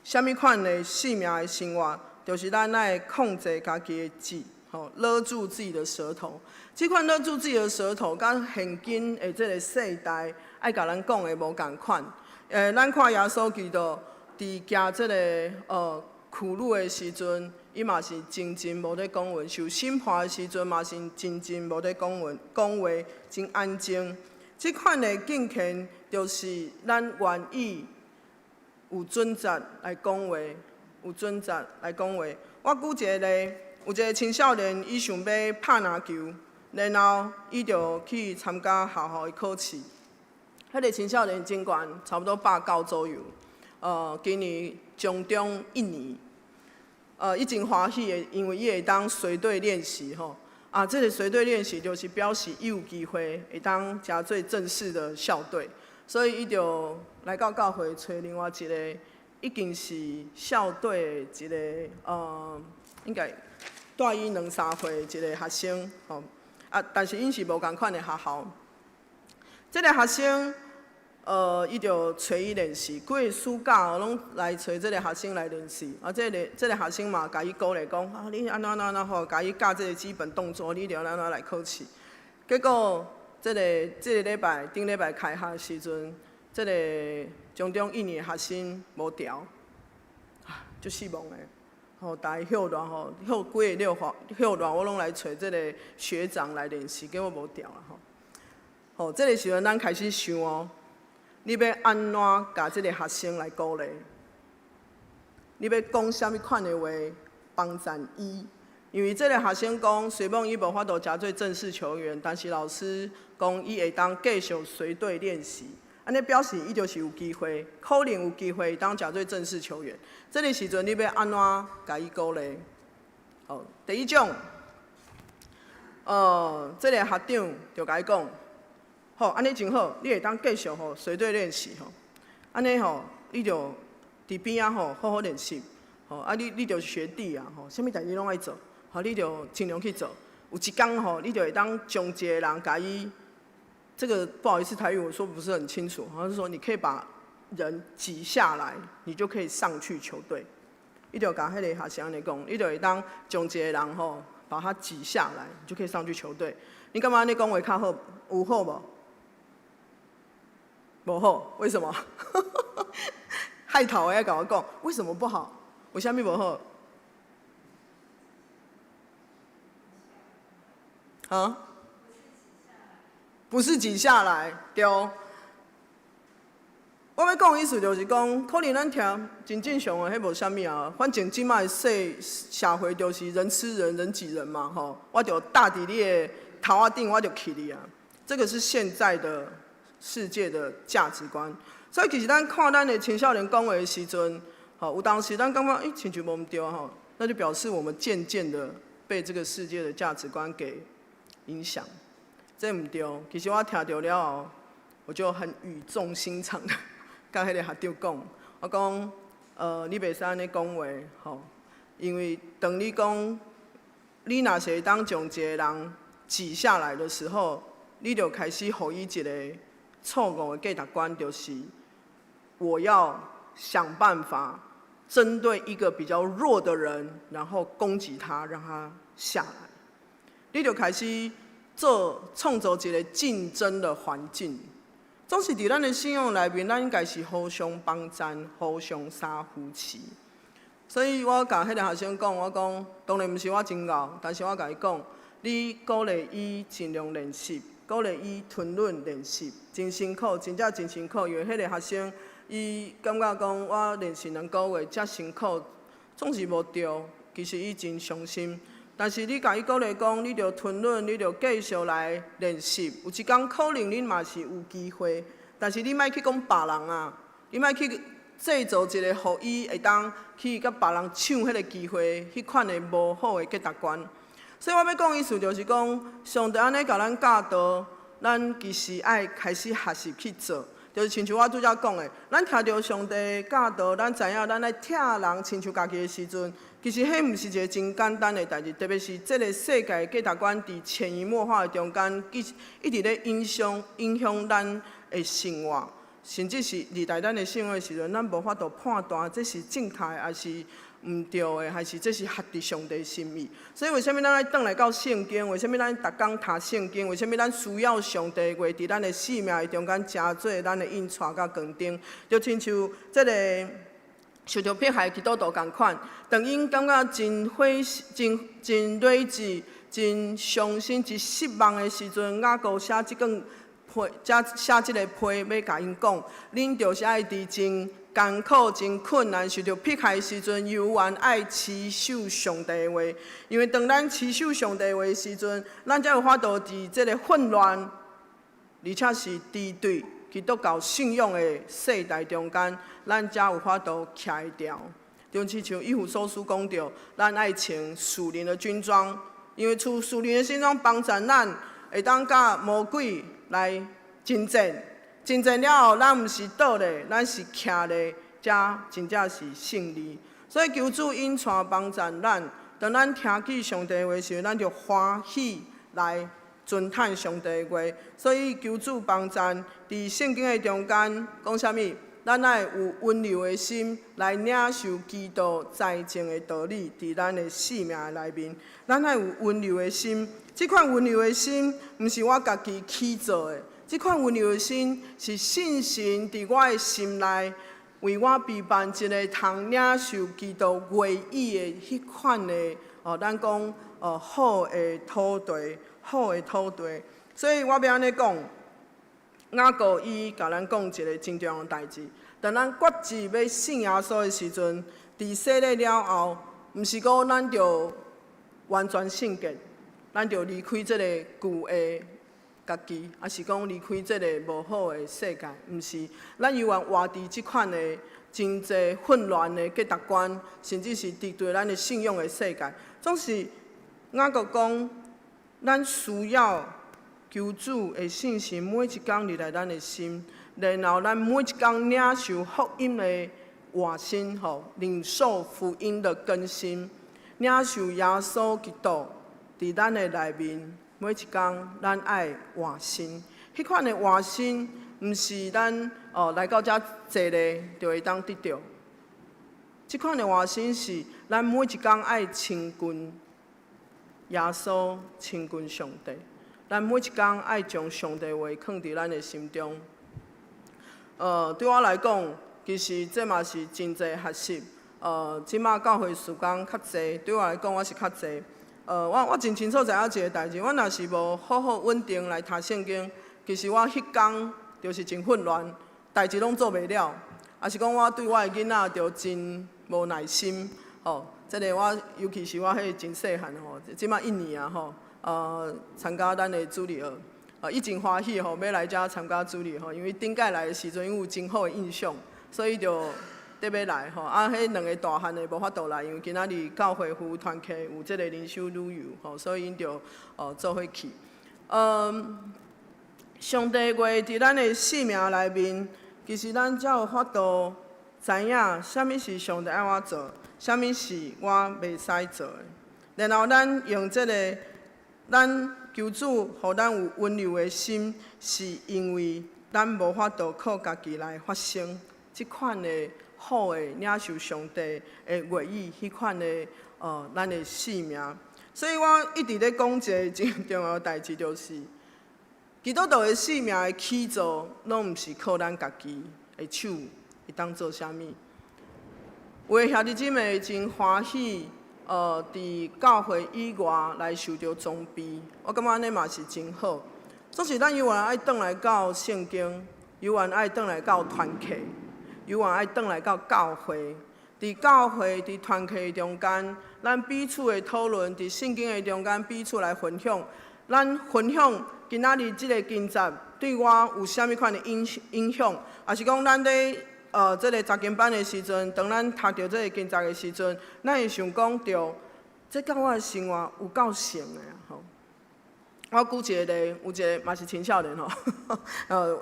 Speaker 1: 啥物款的性命的生活？就是咱愛控制家己的舌，吼，勒住自己的舌頭。這款勒住自己的舌頭，佮現今的這个世代愛共咱講的無仝款。咱看耶穌基督佇行這个苦路的時陣，伊嘛是靜靜無咧講話；受審判的時陣嘛是靜靜無咧講話，講話真安靜。這款的敬虔，就是咱願意有準則來講話。有準則來講話。我舉一个例，有一个青少年，伊想欲拍籃球，然後伊就去參加學校的考試。彼个青少年真懸，差不多190左右。今年中中一年，伊真歡喜的，因為伊會當隨隊練習吼。啊，這个隨隊練習就是表示伊有機會會當成做正式的校隊，所以伊就來到教會揣另外一个已經是校隊的一个應該大伊兩三歲一个學生吼。啊，但是𪜶是無仝款的學校。這个學生，伊就揣伊練習，規个暑假攏來揣這个學生來練習。啊，這个學生嘛，共伊鼓勵講，啊，你按怎按怎按怎吼，共伊教這个基本動作，你著按怎來考試。結果，這个禮拜頂禮拜開學的時陣，這个中中一年學生無調，啊，足失望的。吼，逐个歇熱吼，歇幾个歇歇熱，我攏來揣這个學長來練習，結果無調啊吼。吼，這个時陣咱開始想哦，你欲按怎共這个學生來鼓勵？你欲講啥物款的話幫贊伊？因為這个學生講，雖罔伊無法度成做正式球員，但是老師講伊會當繼續隨隊練習，按呢表示伊就是有機會，可能有機會會當成做正式球員。這个時陣你欲按怎共伊鼓勵？好，第一種，這个學長就共伊講，好，按呢真好，你會當繼續吼隨隊練習吼，按呢吼，你就佇邊仔吼好好練習，吼，啊你就是學弟啊吼，啥物代誌攏愛做，吼，你就盡量去做。有一工吼，你就會當將一个人共伊，這個不好意思，台語我說不是很清楚，好像是說你可以把人擠下來，你就可以上去球隊。伊就共彼个學生按呢講，你就會當將一个人吼把他擠下來，你就可以上去球隊。你感覺按呢講話較好，有好無？無好，為什麼？害頭的愛共我講，為什麼不好？為啥物無好？啊？不是擠下來，對。我欲講的意思就是講，可能咱聽真正常的，彼無啥物啊。反正這擺社會就是人吃人，人擠人嘛，吼。我就搭佇你的頭仔頂，我就去你啊。這個是現在的世界的價值觀。所以其實咱看咱的青少年講話的時陣，吼，有當時咱感覺，欸，親像無毋對吼，那就表示我們漸漸的被這個世界的價值觀給影響。這毋對。其實我聽著了後，我就很語重心長的共彼个學長講，我講，你袂使按呢講話，吼，因為當你講，你若是會當將一個人擠下來的時候，你就開始予伊一個錯誤的價值觀，就是我要想辦法針對一個比較弱的人，然後攻擊他，讓他下來。你就開始做創造一個競爭的環境。總是佇咱的信仰內面，咱應該是互相幫贊、互相相扶持。所以我共彼个學生講，我講當然毋是我真𠢕，但是我共伊講，你鼓勵伊盡量練習，鼓勵伊吞忍練習，真辛苦，真正真辛苦。因為彼个學生，伊感覺講我練習兩個月遮辛苦，總是無著，其實伊真傷心。但是你共伊鼓勵講，你著吞忍，你著繼續來練習。有一工可能恁嘛是有機會，但是你莫去講別人啊，你莫去製造一個予伊會當去共別人搶彼個機會，彼款的無好的價值觀。所以我欲講的意思就是講，上帝按呢共咱教導，咱其實愛開始學習去做。就是親像我拄才講的，咱聽著上帝教導，咱知影咱愛疼人親像家己的時陣，其實彼毋是一個真簡單的代誌，特別是這個世界價值觀佇潛移默化的中間，一直咧影響咱的生活，甚至是歷來咱的生活的時陣，咱無法度判斷這是正確的，還是毋對的，還是這是合佇上帝心意。所以為啥物咱愛轉來到聖經？為啥物咱逐工讀聖經？為啥物咱需要上帝話佇咱的生命的中間，成做咱的引帶佮光燈？就親像這个受著迫害基督徒仝款，當𪜶感覺真灰、真真睿智、真傷心、真失望的時陣，雅各寫這卷批，才寫這个批，欲共𪜶講，恁就是愛佇真艱苦、真困難、受著迫害的時陣，猶原愛持守上帝的話。因為當咱持守上帝的話的時陣，咱才有法度佇這个混亂，而且是敵對基督教信仰的世代中間，咱才有法度徛會牢。就親像以弗所書講著，咱愛穿屬靈的軍裝，因為除屬靈的軍裝幫助咱會當佮魔鬼來爭戰。爭戰了後，咱毋是倒咧，咱是徛咧，才真正是勝利。所以求主引帶幫助咱，當咱聽見上帝話時，咱就歡喜來遵趁上帝話。所以求主幫助，佇聖經的中間講啥物？咱愛有溫柔的心來領受基督栽種的道理，佇咱的生命的內面。咱愛有溫柔的心，這款溫柔的心，毋是我家己去做的。這款溫柔的心是聖神佇我的心內為我備辦一个通領受基督話語的彼款的哦，咱講哦好的土地，好的土地。所以我欲按呢講，雅各伊共咱講一个真重要的代誌。當咱決志欲信耶穌的時陣，佇洗禮了後，毋是講咱就完全聖潔，咱就離開這个舊的家己，抑是講離開這个無好的世界，毋是。咱猶原活佇這款的真濟混亂的價值觀，甚至是敵對咱的信仰的世界。總是雅各講，咱需要求主的聖神每一工入來咱的心，然後咱每一工領受福音的活新，吼，領受福音的更新，領受耶穌基督佇咱的內面。每一工，咱愛換新。彼款的換新，毋是咱哦來到遮坐咧就會當得著。這款的換新是咱每一工愛親近耶穌，親近上帝。咱每一工愛將上帝話囥佇咱的心中。對我來講，其實這嘛是真濟學習。這馬教會時間較濟，對我來講，我是較濟。我真清楚知影一个代誌，我若是無好好穩定來讀聖經，其實我彼工就是真混亂，代誌攏做袂了，抑是講我對我的囡仔就真無耐心，吼。這个我尤其是我彼個真細漢吼，這馬一年啊吼，參加咱的主日學，伊真歡喜吼，欲來遮參加主日學，因為頂擺來的時陣，伊有真好的印象，所以就特別來吼。啊，彼兩个大漢的無法度來，因為今仔日教會服務團契有這个靈修旅遊吼，所以𪜶就做伙去。上帝話佇咱的生命內面，其實咱才有法度知影啥物是上帝愛我做，啥物是我袂使做的。然後咱用這个，咱求主予咱有溫柔的心，是因為咱無法度靠家己來發生這款的好的領受上帝的話語，彼款的咱的生命。所以我一直咧講一个真重要的代誌，就是基督徒的生命的起造，攏毋是靠咱家己的手會當做啥物。有的兄弟姊妹真歡喜，佇教會以外來受著裝備，我感覺按呢嘛是真好。總是咱猶原愛轉來到聖經，猶原愛轉來到團契，猶原愛轉來到教會。佇教會、佇團契中間，咱彼此的討論，佇聖經的中間彼此來分享。咱分享今仔日這个經節對我有啥物款的影響，抑是講咱佇這个查經班的時陣，當咱讀著這个經節的時陣，咱會想講著，這佮我的生活有夠像的啊！吼，我舉一個例，有一个嘛是青少年吼，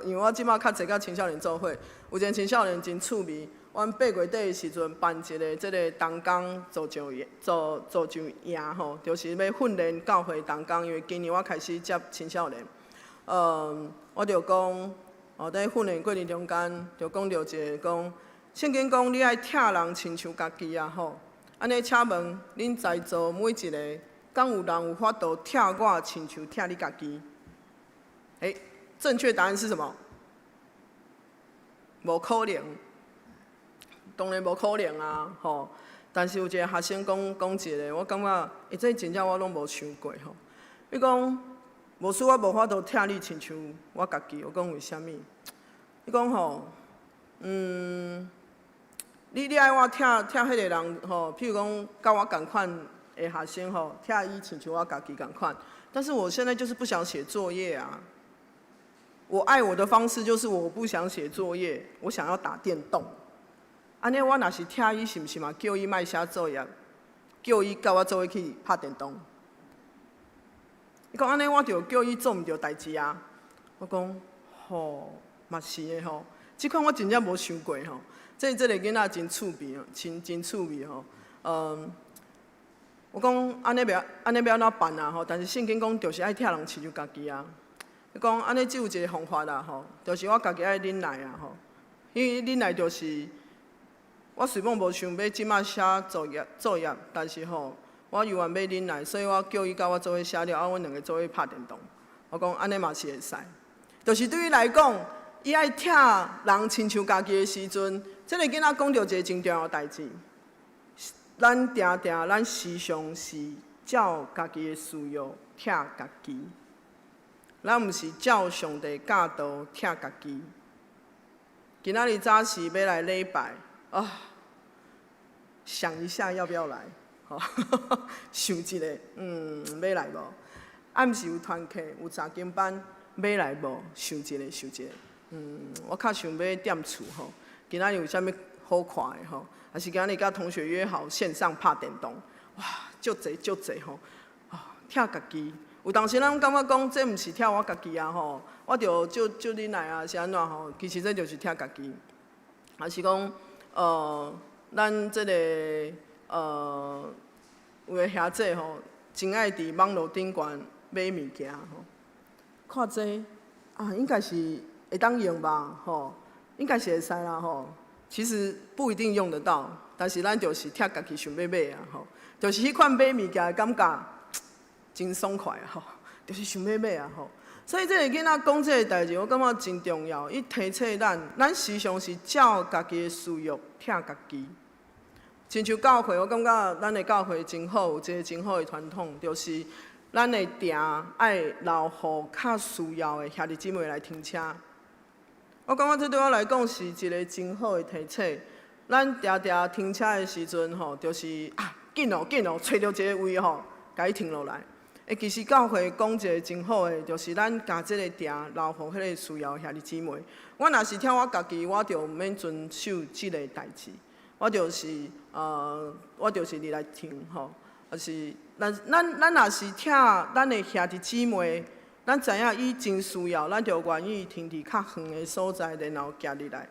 Speaker 1: 因為我這馬較濟佮青少年做伙，有一个青少年真趣味。阮8月底的時陣辦一个這个同工做上營，做上營吼，就是欲訓練教會同工，因為今年我開始接青少年，我就講，佇訓練過程中間，就講著一个講，聖經講你愛疼人親像家己啊吼，按呢請問恁在座每一个，敢有人有法度疼我親像疼你家己？欸，正確答案是什麼？無可能。當然無可能啊，吼！但是有一个學生講講一个，我感覺，欸，這真正我攏無想過吼。伊講，牧師我無法度疼你親像我家己，我講為啥物？伊講吼，你愛我疼疼彼个人吼，譬如講佮我仝款的學生吼，疼伊親像我家己仝款。但是我現在就是不想寫作業啊。我愛我的方式就是我不想寫作業，我想要打電動。按呢，我若是疼伊，是毋是嘛叫伊莫寫作業，叫伊佮我做伙去拍電動？伊講按呢，我就叫伊做毋著代誌啊。我講，吼，嘛是的吼。這款我真正無想過吼。這个囡仔真趣味哦，真趣味吼。我講按呢欲按呢欲按怎辦啊？吼，但是聖經講就是愛疼人親像家己啊。伊講按呢只有一个方法啦吼，就是我家己愛忍耐啊吼。因為忍耐就是，我雖罔無想欲這馬寫作業，但是吼，我猶原欲忍耐，所以我叫伊佮我做伙寫了，啊，阮兩个做伙拍電動。我講按呢嘛是會使，就是對伊來講，伊愛疼人親像家己的時陣，這个囡仔講著一个真重要的代誌。咱定定，咱時常是照家己的需要疼家己，咱毋是照上帝教導疼家己。今仔日早時欲來禮拜啊，想一下要不要來？吼，想一下，欲來無？暗時有團契，有查經班，欲來無？想一下，想一下。我較想欲踮厝吼。今仔日有啥物好看的吼？還是今仔日佮同學約好線上拍電動？哇，足濟足濟吼！啊，疼家己。有當時咱感覺講，這毋是疼我家己啊吼，我著就就忍耐啊，是按怎吼？其實這就是疼家己。還是講，咱這个有的兄弟吼，真愛佇網路頂懸買物件吼，看這啊，應該是會當用吧吼，應該是會使啦吼。其實不一定用得到，但是咱就是疼家己想欲買啊吼，就是彼款買物件的感覺真爽快啊吼，就是想欲買啊吼。所以這个囡仔講這个代誌，我感覺真重要。伊提醒咱，咱時常是照家己的私欲疼家己。親像教會，我感覺咱的教會真好，有一個真好的傳統，就是咱的埕愛留予較需要的兄弟姊妹來停車。我感覺這對我來講是一個真好的提醒。咱定定停車的時陣吼，就是啊，緊哦緊哦，揣著一個位吼，共伊停落來。欸，其實教會講一個真好的，就是咱共這個埕留予彼個需要的兄弟姊妹。我若是疼我家己，我就毋免遵守這個代誌，我就是入來停吼。就是咱若是疼咱的兄弟姊妹，咱知影伊真需要，咱就願意停佇較遠的所在，然後行入來。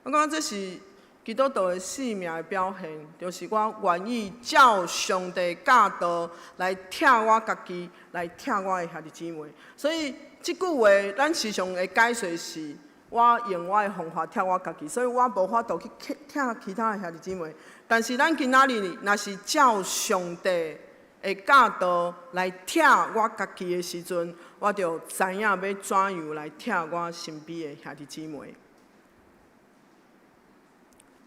Speaker 1: 我感覺這是基督徒的生命的表現，就是我願意照上帝教導來疼我家己，來疼我的兄弟姊妹。所以這句話，咱時常會解說是，我用我的方法疼我家己，所以我無法度去疼其他的兄弟姊妹。但是咱今仔日若是照上帝的教導來疼我家己的時陣，我就知影欲怎樣來疼我身邊的兄弟姊妹。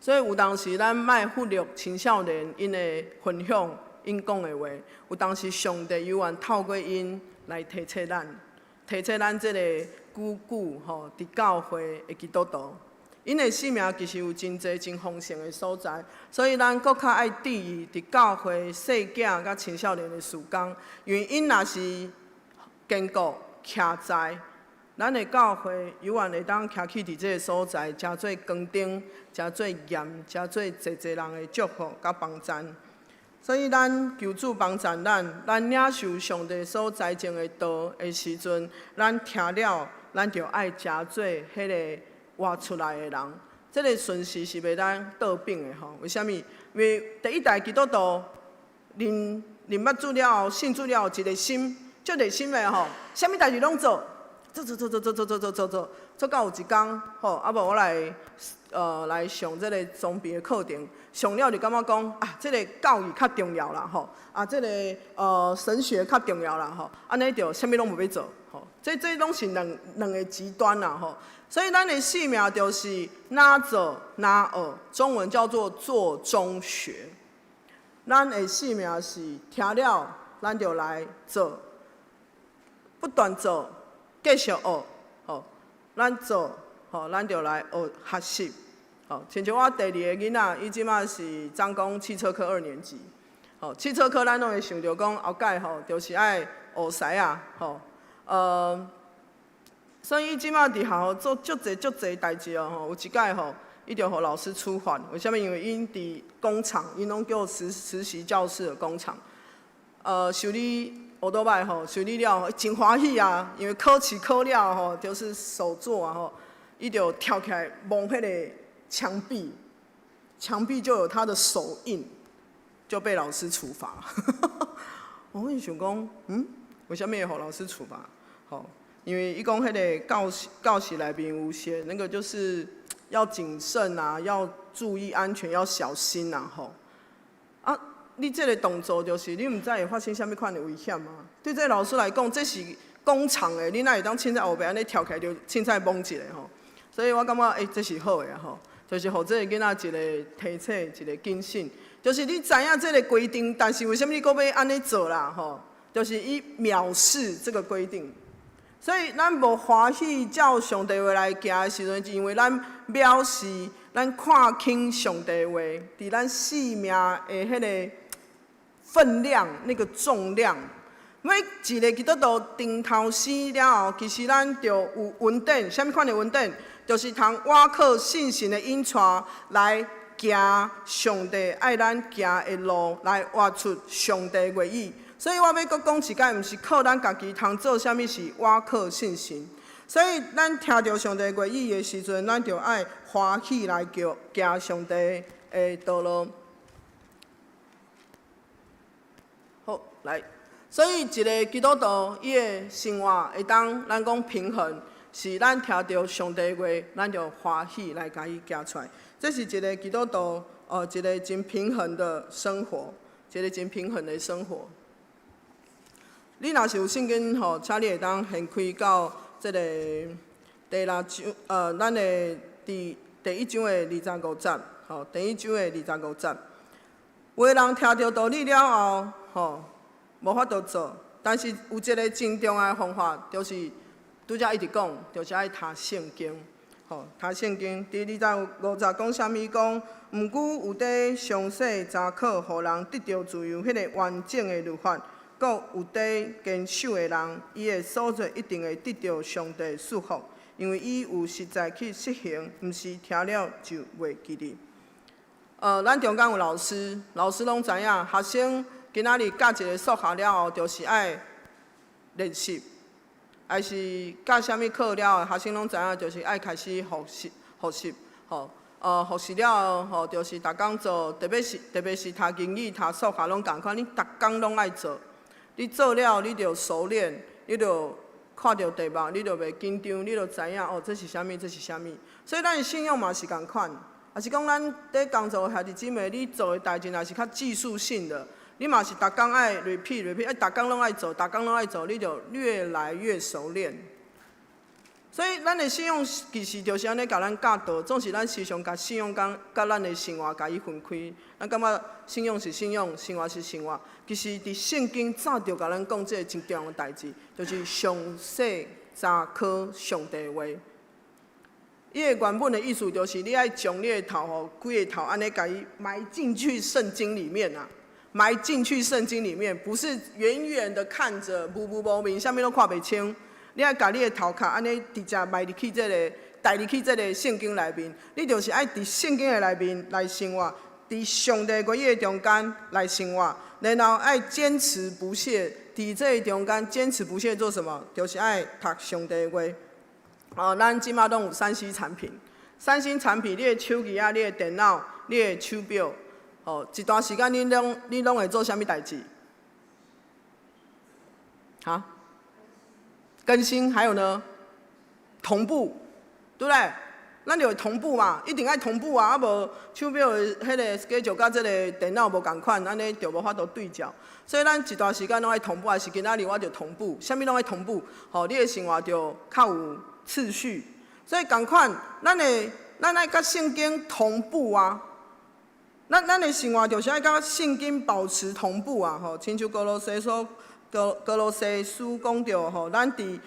Speaker 1: 所以有當時咱莫忽略青少年𪜶的分享、𪜶講的話，有當時上帝猶原透過𪜶來提醒咱，提醒咱這個久久吼佇教會的基督徒，𪜶的生命其實有真濟真豐盛的所在，所以咱閣較愛注意佇教會細囝佮青少年的事工，因為𪜶若是堅固徛在咱的教會，猶原會當徛起佇這个所在，成做光燈，成做鹽，成做濟濟人的祝福佮幫贊。所以咱求主幫贊咱，咱領受上帝所栽種的道的時陣，咱聽了，咱就愛成做彼个活出來的人。這个順序是袂當倒反的吼。為啥物？因為第一代基督徒認捌主了後，信主了後，一個心，足熱心的吼，啥物代誌攏做。做做做做做做做做做做，做到有一工吼，啊無我來上這个裝備的課程，上了就感覺講啊，這个教義較重要啦吼，啊，這个神學較重要啦吼，按呢就啥物攏無欲做吼，這攏是兩個極端啦吼，所以咱的生命就是若做若學，中文叫做做中學。咱的生命是聽了，咱就來做，不斷做。繼續學，吼，咱做，吼，咱就來學學習，吼，親像我第二個囡仔，伊這馬是專攻汽車科二年級，吼，汽車科咱攏會想著講後蓋吼，就是愛學師仔，吼，所以伊這馬佇學校做足濟足濟代誌哦，吼，有一擺吼，伊就予老師處罰，為啥物？因為𪜶佇工廠，𪜶攏叫實習教師的工廠，修理歐多擺吼，修理了真歡喜啊，因為考試考了吼，就是手作啊吼，伊就跳起來摸彼个牆壁，牆壁就有他的手印，就被老師處罰。我就想講，為啥物會予老師處罰？吼，因為伊講彼个教室內面有寫，那個就是要謹慎啊，要注意安全，要小心啊，吼。啊，你這个動作就是你毋知會發生啥物款的危險啊？對這个老師來講，這是工廠的，你哪會當凊彩烏白按呢跳起來就凊彩摸一下吼？所以我感覺，欸，這是好的吼，就是予這个囡仔一個提醒，一個警醒，就是你知影這个規定，但是為啥物你閣欲按呢做啦？吼，就是伊藐視這個規定。所以咱無歡喜照上帝話來行的時陣，是因為咱藐視、咱看輕上帝話，佇咱生命的彼个分量、那個重量。每一個基督徒重頭生了後，其實咱就有恩典，啥物款的恩典？就是通倚靠聖神的引帶來行上帝愛咱行的路，來活出上帝話語。所以我欲閣講一擺，毋是靠咱家己通做啥物，是倚靠聖神。所以咱聽著上帝話語的時陣，咱就愛歡喜來叫行上帝的道路。好，來，所以一个基督徒伊的生活會當咱講平衡，是咱聽著上帝話，咱就歡喜來共伊行出來。這是一个基督徒哦，一个真平衡的生活，一个真平衡的生活。你若是有聖經吼，請你會當掀開到這个第六章，咱的佇第一章的二十五節，吼，第一章的二十五節。有的人聽著道理了後，吼，無法度做。但是有一个真重要的方法，就是拄才一直講，就是愛讀聖經，吼，讀聖經。佇二十五節講啥物？講，毋過有佇詳細查考，予人得著自由，彼个完整的律法，閣有佇堅守的人，伊的所做一定會得著上帝祝福，因為伊有實在去實行，毋是聽了就袂記得。咱中間有老師，老師攏知影，學生今仔日教一个數學了後，就是愛練習，還是教啥物課了後，學生攏知影，就是愛開始複習，複習，吼，複習了後，吼，就是逐工做，特別是讀英語、讀數學攏仝款，你逐工攏愛做，你做了你就熟練，你就看著題目，你就袂緊張，你就知影哦，這是啥物，這是啥物。所以咱的信仰嘛是仝款，也是講咱佇工作的兄弟姊妹，你做的代誌若是較技術性的，你嘛是逐工愛 repeat repeat，愛逐工攏愛做，逐工攏愛做，你就越來越熟練。所以咱的信仰其實就是按呢共咱教導，總是咱時常共信仰佮咱的生活共伊分開。咱感覺信仰是信仰，生活是生活。其實佇聖經早就共咱講這个真重要的代誌，就是詳細查考上帝話。伊的原本的意思就是你愛將你的頭吼，規个頭按呢共伊埋進去聖經裡面啊，埋進去聖經裡面，不是遠遠的看著模模無明，啥物攏看袂清。你愛共你的頭殼按呢直接埋入去這个，帶入去這个聖經內面，你就是愛佇聖經的內面來生活，佇上帝話語的中間來生活，然後愛堅持不懈，佇這个中間堅持不懈做什麼？就是愛讀上帝話。哦，咱這馬攏有3C 產品，3C 產品，你的手機啊，你的電腦，你的手錶，哦，一段時間你攏會做啥物代誌？哈？更新，還有呢？同步，對不對？咱就會同步嘛，一定愛同步啊！啊無手錶的彼个 schedule 佮這个電腦無仝款，按呢就無法度對焦。所以咱一段時間攏愛同步，還是今仔日我就同步，啥物攏愛同步，吼，你的生活就較有次序。所以仝款，咱愛佮聖經同步啊。咱的生活就是愛佮聖經保持同步啊！吼，親像歌羅西書。歌羅西書講著吼，咱佇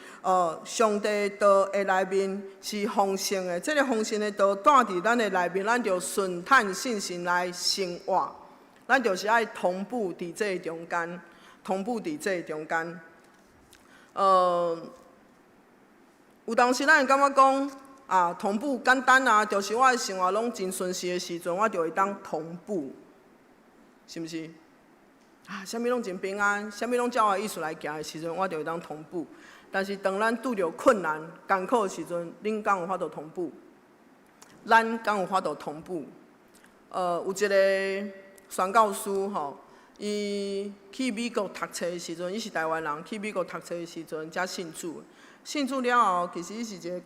Speaker 1: 上帝道的內面是豐盛的，這个豐盛的道帶佇咱的內面，咱就順趁信心來生活。咱就是愛同步佇這个中間，同步佇這个中間。有當時咱會感覺講啊，同步簡單啊，就是我的生活攏真順遂的時陣，我就會當同步，是毋是？啊，啥物攏真平安，啥物攏照我意思來行的時陣，我就會當同步。但是當咱拄著困難、艱苦的時陣，恁敢有法度同步？咱敢有法度同步？有一个宣教師吼，伊去美國讀冊的時陣，伊是台灣人，去美國讀冊的時陣才信主。信主了後，其實伊是一個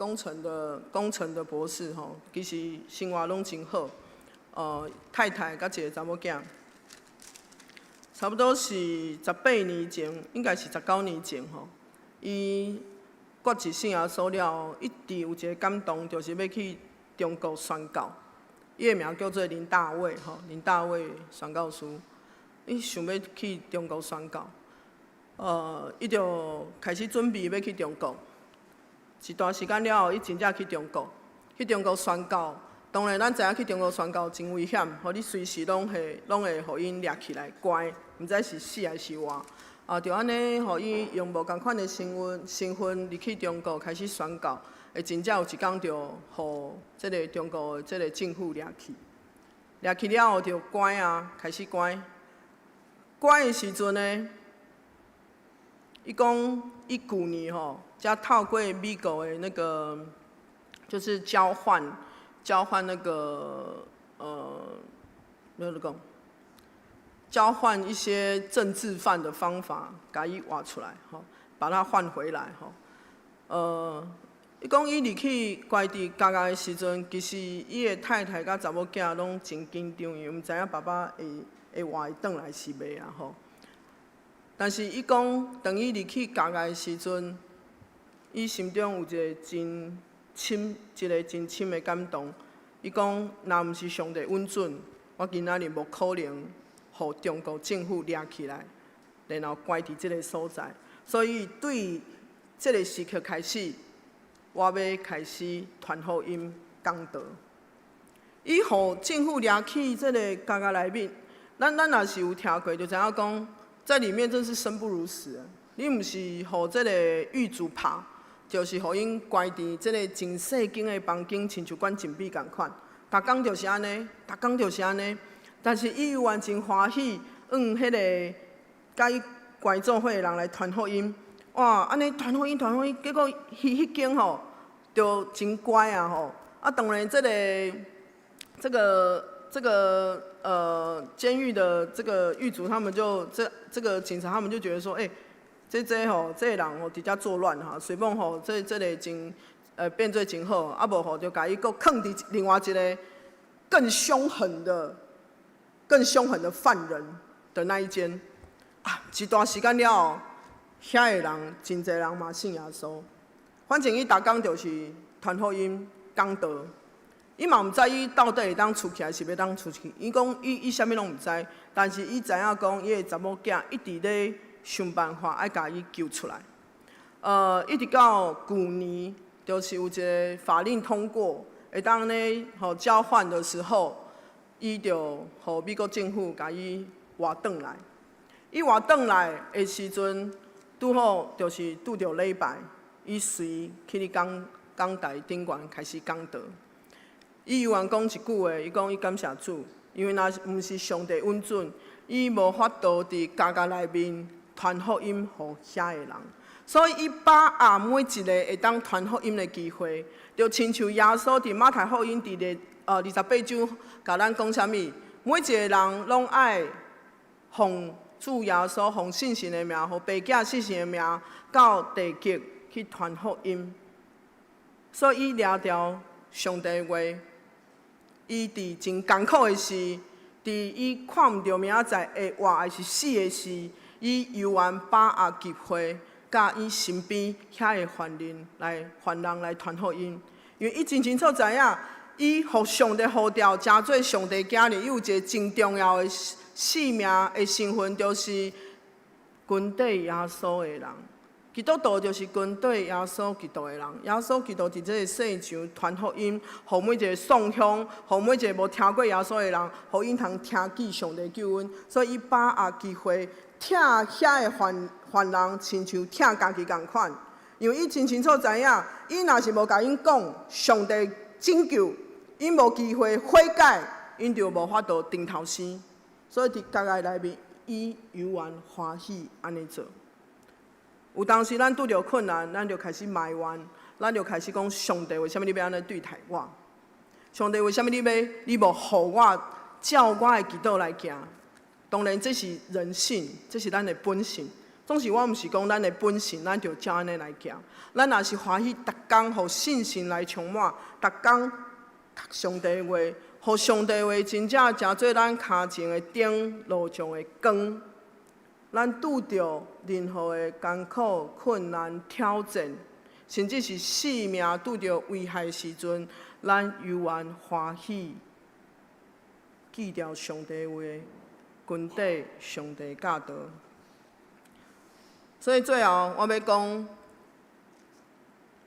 Speaker 1: 工程的博士吼，其實生活攏真好。太太佮一个查某囝。差不多是18年前，應該是19年前吼。伊決志信耶穌了後，一直有一个感動，就是欲去中國宣教。伊的名叫做林大衛吼，林大衛宣教師。伊想欲去中國宣教，伊就開始準備欲去中國。一段時間了後，伊真正去中國，去中國宣教。當然，咱知影去中國宣教真危險，予你隨時攏會予𪜶掠起來關，毋知是死還是活。啊，就按呢，予伊用無仝款的身份入去中國開始宣教，會真正有一工就予這个中國的這个政府掠去，掠去了後就關啊，開始關。關的時陣呢，伊講伊舊年吼，才透過美國的那個，就是交換那個欲按怎講，交換一些政治犯的方法，共伊挖出來，吼，把他換回來，吼。伊講伊入去關佇監獄的時陣，其實伊的太太佮查某囝攏真緊張，因為毋知影爸爸會活會轉來是袂啊，吼。但是伊講，當伊入去監獄的時陣，伊心中有一個真深的感動。伊講，若毋是上帝允准，我今仔日無可能予予中國政府掠起來，然後關佇這个所在。所以對這个時刻開始，我欲開始傳福音講道。伊予政府掠去這个監獄內面，咱若是有聽過，就知影講，在裡面真是生不如死。你毋是予這个獄卒拍，就是予𪜶關佇這个真細間的房間，親像關禁閉仝款。逐工就是按呢，逐工就是按呢。但是伊猶原真歡喜，向彼个共伊關做伙的人來傳福音。哇！按呢傳福音，傳福音，結果彼間吼，就真乖啊吼。啊，當然這個監獄的這個獄卒，他們就這個警察，他們就覺得說，欸，這吼，這个人吼佇遮作亂哈，隨便吼，這個真變做真好，啊無吼就共伊閣囥佇另外一个更兇狠的犯人的那一間。啊，一段時間了後，遐个人真濟人嘛信耶穌。反正伊逐工就是傳福音、講道。伊嘛毋知伊到底會當出去，還是欲當出去。伊講伊啥物攏毋知，但是伊知影講伊的查某囝一直咧想辦法愛共伊救出來。一直到舊年，就是有一个法令通過，會當咧予交換的時候，伊就予美國政府共伊活轉來。伊活轉來的時陣，拄好就是拄著禮拜，伊隨去咧講講台頂懸開始講道。伊猶原講一句話，伊講伊感謝主，因為若是毋是上帝允准，伊無法度佇監獄內面傳福音予遐个人。所以伊把握每一个會當傳福音的機會，就親像耶穌佇馬太福音佇咧28章，共咱講啥物？每一个人攏愛奉主耶穌奉聖神的名，予爸囝聖神的名，到地極去傳福音。所以伊掠著上帝話，伊佇真艱苦的時，佇伊看毋著明仔載會活還是死的時，伊猶原把握機會，佮伊身邊遐个犯人來傳福音。因為伊真清楚知影，伊予上帝呼召，成做上帝囝兒，伊有一个真重要的使命的身份，就是跟綴耶穌的人。基督徒就是跟綴耶穌基督的人。耶穌基督佇這个世上傳福音，予每一个喪鄉，予每一个無聽過耶穌的人，予𪜶通聽見上帝救恩。所以伊把握機會，疼遐个犯人，親像疼家己仝款。因為伊真清楚知影，伊若是無共𪜶講上帝拯救，𪜶無機會悔改，𪜶就無法度重頭生。所以佇監獄內面，伊猶原歡喜按呢做。有當時咱拄著困難，咱就開始埋怨，咱就開始講上帝為啥物你欲按呢對待我？上帝為啥物你欲你無予我照我的祈禱來行？當然這是人性，這是咱的本性。總是我毋是講咱的本性，咱就照按呢來行。咱若是歡喜，逐工予信心來充滿，逐工讀上帝話，予上帝話真正成做咱跤前的燈，路上的光。咱拄著任何的艱苦、困難、挑戰，甚至是性命拄著危害的時陣，咱猶原歡喜，記著上帝話，跟綴上帝教導。所以最後我欲講，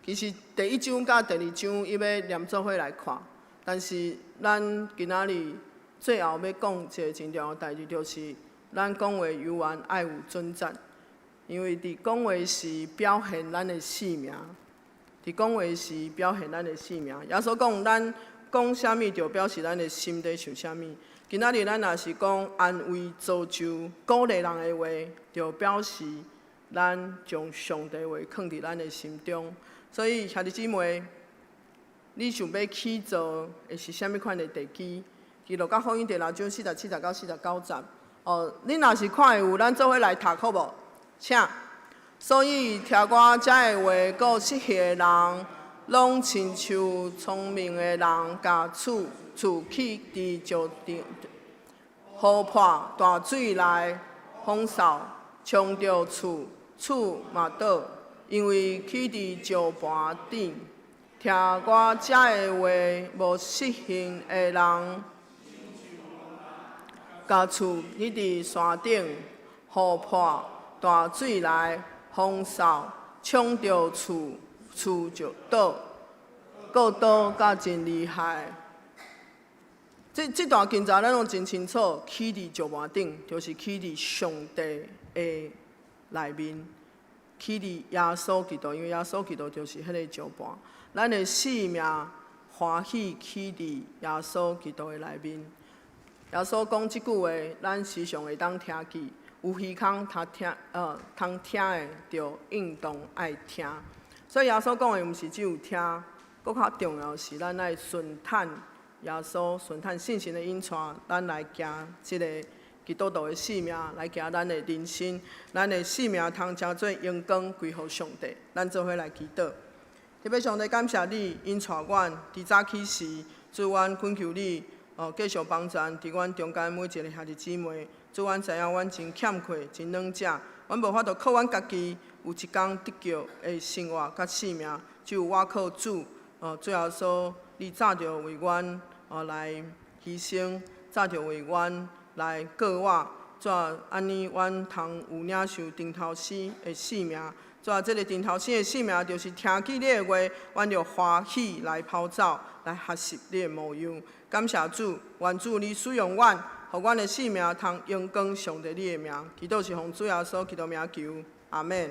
Speaker 1: 其實第一章佮第二章伊欲連做伙來看，但是咱今仔日最後欲講一个真重要的代誌，就是咱講話猶原愛有準則，因為佇講話時表現咱的性命，佇講話時表現咱的性命。耶穌講，咱講啥物，就表示咱的心底想啥物。今仔日咱若是講安慰、造就、鼓勵人的話，就表示咱將上帝話囥佇咱的心中。所以兄弟姊妹，你想欲起造的是啥物款的地基？佇路加福音第六章47節到49節。哦，你若是看會有，咱做伙來讀好無？請。所以聽我遮的話，閣實行的人，攏親像聰明的人，共厝起佇石頂，河破大水來，風掃沖著厝，厝嘛倒，因為起佇石盤頂。聽我遮的話，無實行的人，共厝起佇山頂，雨破，大水來，風掃，衝著厝，厝就倒，閣倒甲真厲害。這段經節咱攏真清楚，起佇石磐頂，就是起佇上帝的內面，起佇耶穌基督，因為耶穌基督就是彼个石磐。咱的性命歡喜起佇耶穌基督的內面。耶穌講這句話，咱時常會當聽見。有耳孔通聽，通聽的，就應當愛聽。所以耶穌講的毋是只有聽，閣較重要是咱愛順趁耶穌，順趁聖神的引帶，咱來行這個基督徒的性命，來行咱的人生，咱的性命通成做榮光歸予上帝。咱做伙來祈禱。特別上帝感謝你，引帶阮佇早起時，主阮懇求你，繼續幫助佇阮中間每一个兄弟姊妹。主，阮知影阮真欠缺，真軟弱，阮無法度靠阮家己有一工得救的生活佮性命，只有倚靠主。主耶穌，你早就為阮來犧牲，早就為阮來過活。主啊，按呢，阮通有領受重頭生的性命。主啊，這个重頭生的性命，就是聽見你的話，阮就歡喜來跑走，來學習你的模樣。感謝主，願主你使用阮，予阮的性命通榮光上帝你的名。祈禱是奉主耶穌基督名求，阿們。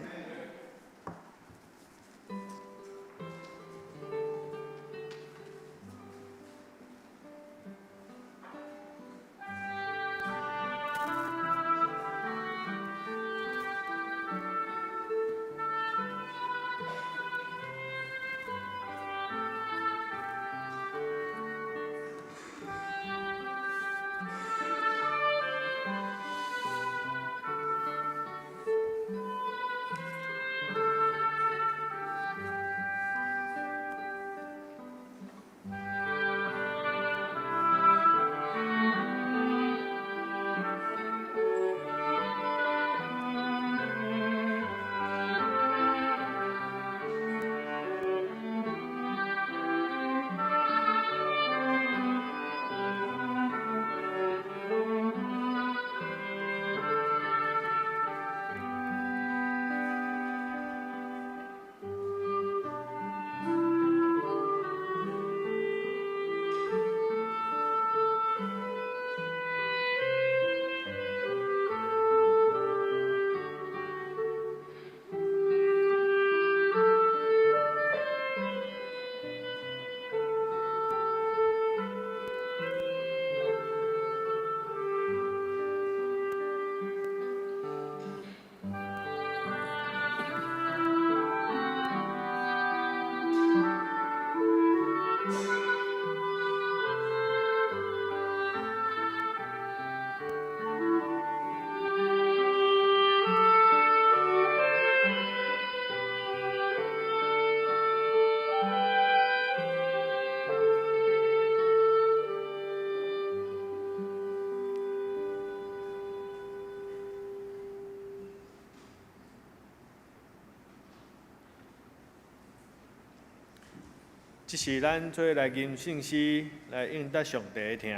Speaker 5: 這是咱做來吟聖詩來應答上帝的疼。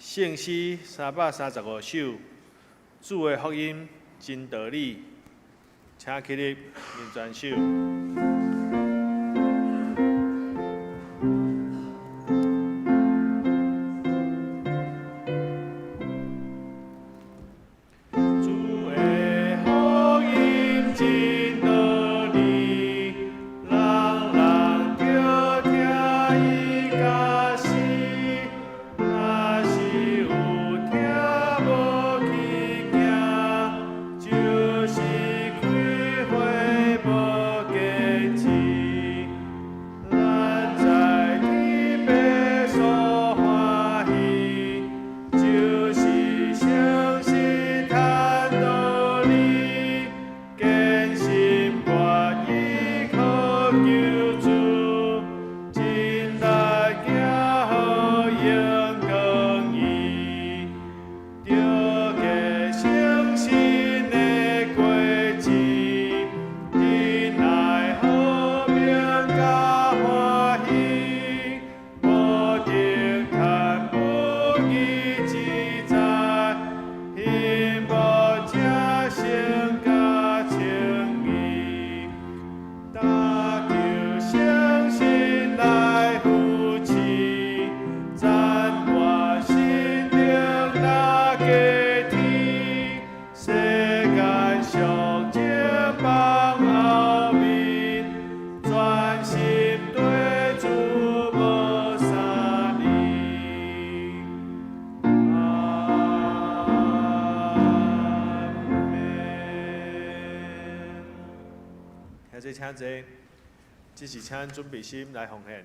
Speaker 5: 聖詩335首，主的福音真道理，請起立念全首。弟請坐，這時請咱準備心來奉獻。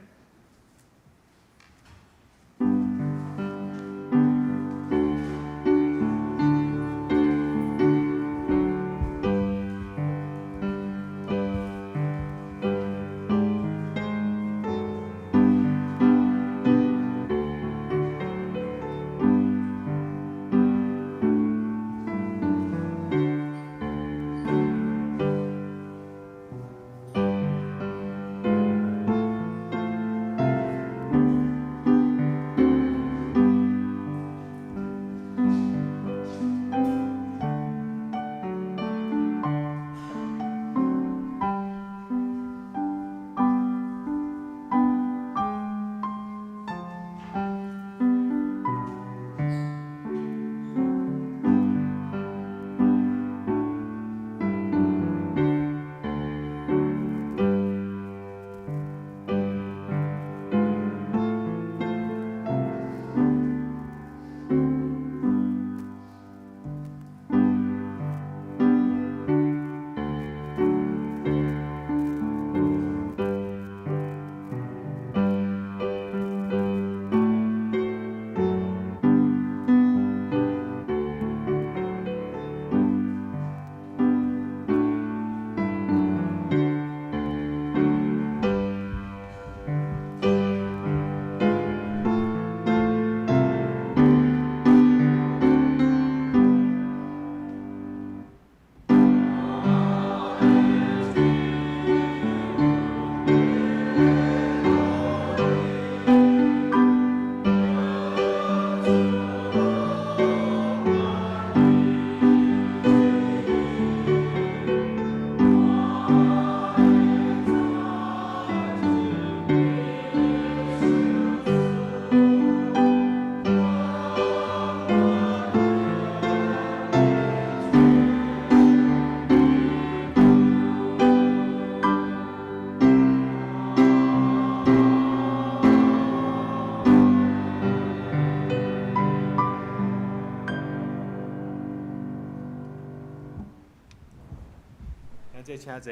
Speaker 5: 兄弟請坐，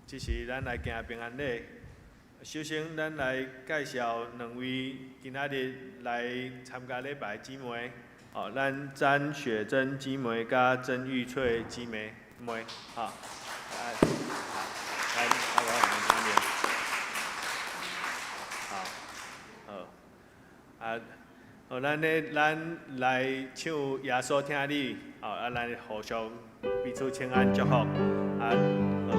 Speaker 5: 這時咱來行平安禮。首先，咱來介紹兩位今仔日來參加禮拜的姊妹。哦，咱詹雪珍姊妹佮曾玉翠姊妹妹，吼，來，來，來，來，好，好，啊，好，咱咧，咱來唱耶穌疼你，哦，啊，咱互相彼此請安祝福，啊，好。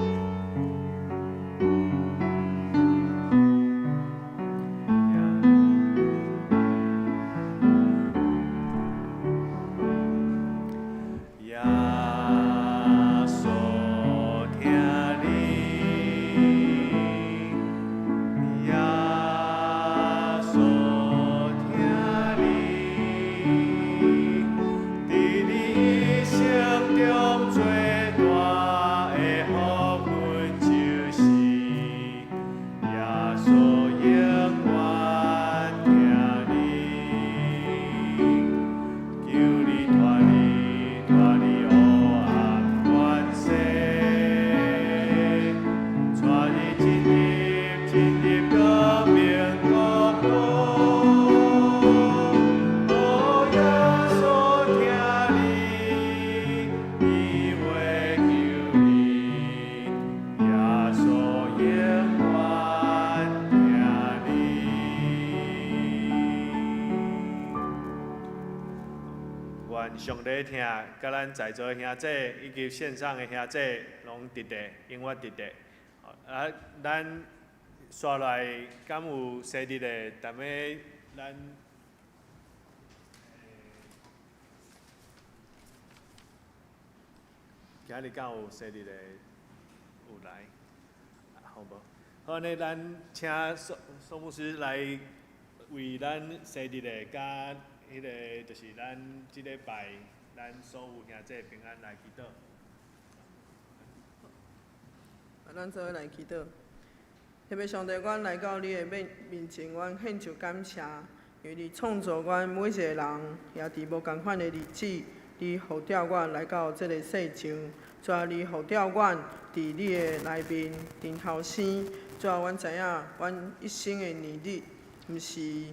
Speaker 5: 耶穌疼你，耶穌疼你，佇你一生中最大的福分就是耶穌永遠疼你，求你脫離脫離黑暗權勢，帶你進入進入光明國度。哦，耶穌疼你，伊會救你，耶穌永遠疼你。願上帝疼，佮咱在座的兄弟以及線上的兄弟，攏值得，永遠值得。啊，咱紲落來敢有生日的？踮咧咱，今日敢有生日的有來？好無？好，按呢咱請宋宋牧師來為咱生日的，佮彼个就是咱這禮拜咱所有兄弟平安來祈禱。
Speaker 1: 啊，咱做伙來祈禱。天父上帝，阮來到你的面面前，阮獻上感謝，因為你創造阮每一個人，也佇無仝款的日子，你呼召阮來到這个世上，主啊，你呼召阮佇你的內面陣頭生。主啊，阮知影，阮一生的年日，毋是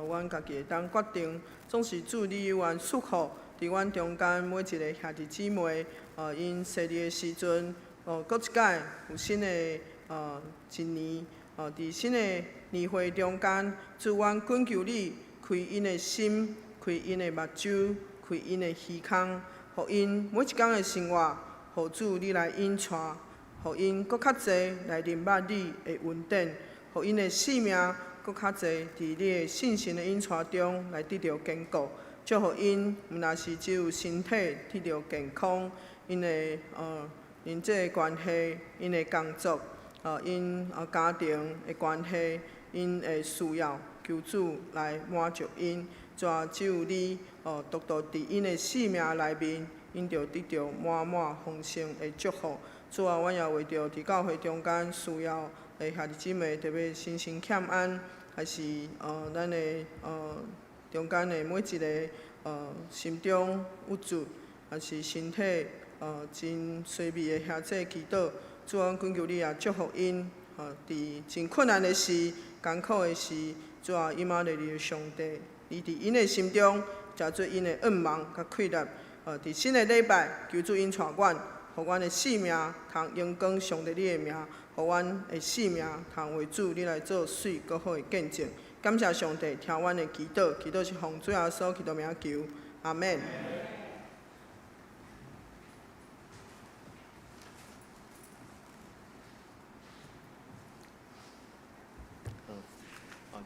Speaker 1: 阮家己會當決定，總是主你有願祝福佇阮中間每一个兄弟姊妹，𪜶生日的時陣，閣一擺有新的一年，佇新的年歲中間，主阮懇求你開𪜶的心，開𪜶的目睭，開𪜶的耳孔，予𪜶每一工的生活，予主你來引帶，予𪜶閣較濟來認捌你的恩典，予𪜶的性命閣較濟佇你的信心的引帶中來得著堅固，祝福𪜶毋但是只有身體得著健康，𪜶的人際關係、𪜶的工作、𪜶家庭的關係、𪜶的需要，求主來滿足𪜶。主啊，只有你獨獨佇𪜶的性命內面，𪜶就得著滿滿豐盛的祝福。主啊，阮也為著佇教會中間需要的兄弟姊妹，特別身心欠安，還是咱的中間的每一個心中鬱卒，還是身體真衰微的兄弟祈禱。主啊，阮懇求你也祝福𪜶，佇真困難的時、艱苦的時，主啊，以馬內利的上帝，你佇𪜶的心中，成做𪜶的願望佮氣力。佇新的禮拜，求主引帶阮，予阮的性命通榮光上帝你的名，予阮的性命通為主你來做媠閣好的見證。感謝上帝，聽阮的祈禱，祈禱是奉主耶穌基督名求，阿們。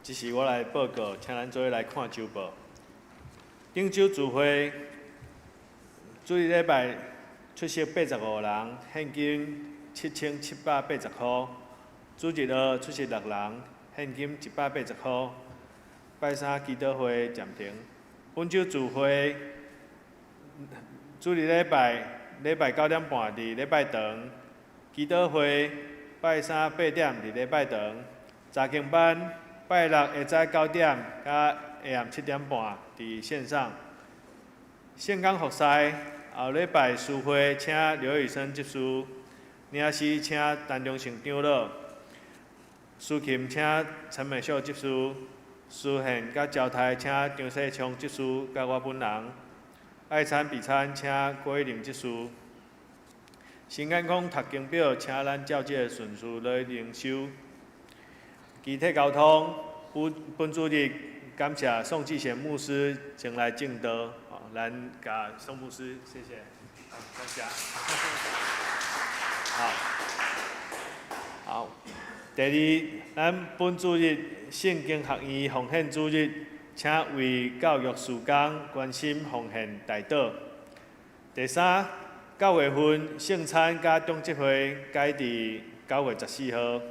Speaker 5: 這是我來報告，請咱做伙來看週報。頂週聚會，主日禮拜出席85人，獻金7780箍。主日學出席6人，獻金180箍。拜三祈禱會暫停。本週聚會，主日禮拜禮拜9點半佇禮拜堂，祈禱會拜三8點佇禮拜堂，查經班拜六下早9點佮下暗7點半佇線上。聖工服侍後禮拜司會請劉宇生執事，領詩請陳忠成長老，司琴請陳美秀執事，司獻佮招待請張世昌執事佮我本人，愛餐比餐請郭一玲執事，新健康讀經表請咱照這个順序來靈修。機體交通本本主日感謝宋繼賢牧師前來證道，咱共宋牧師謝謝，好，感謝。好，好。第二，咱本主日聖經學院奉獻主日，請為教育事工關心奉獻代禱。第三，9月份聖餐佮長執會改佇9月14號。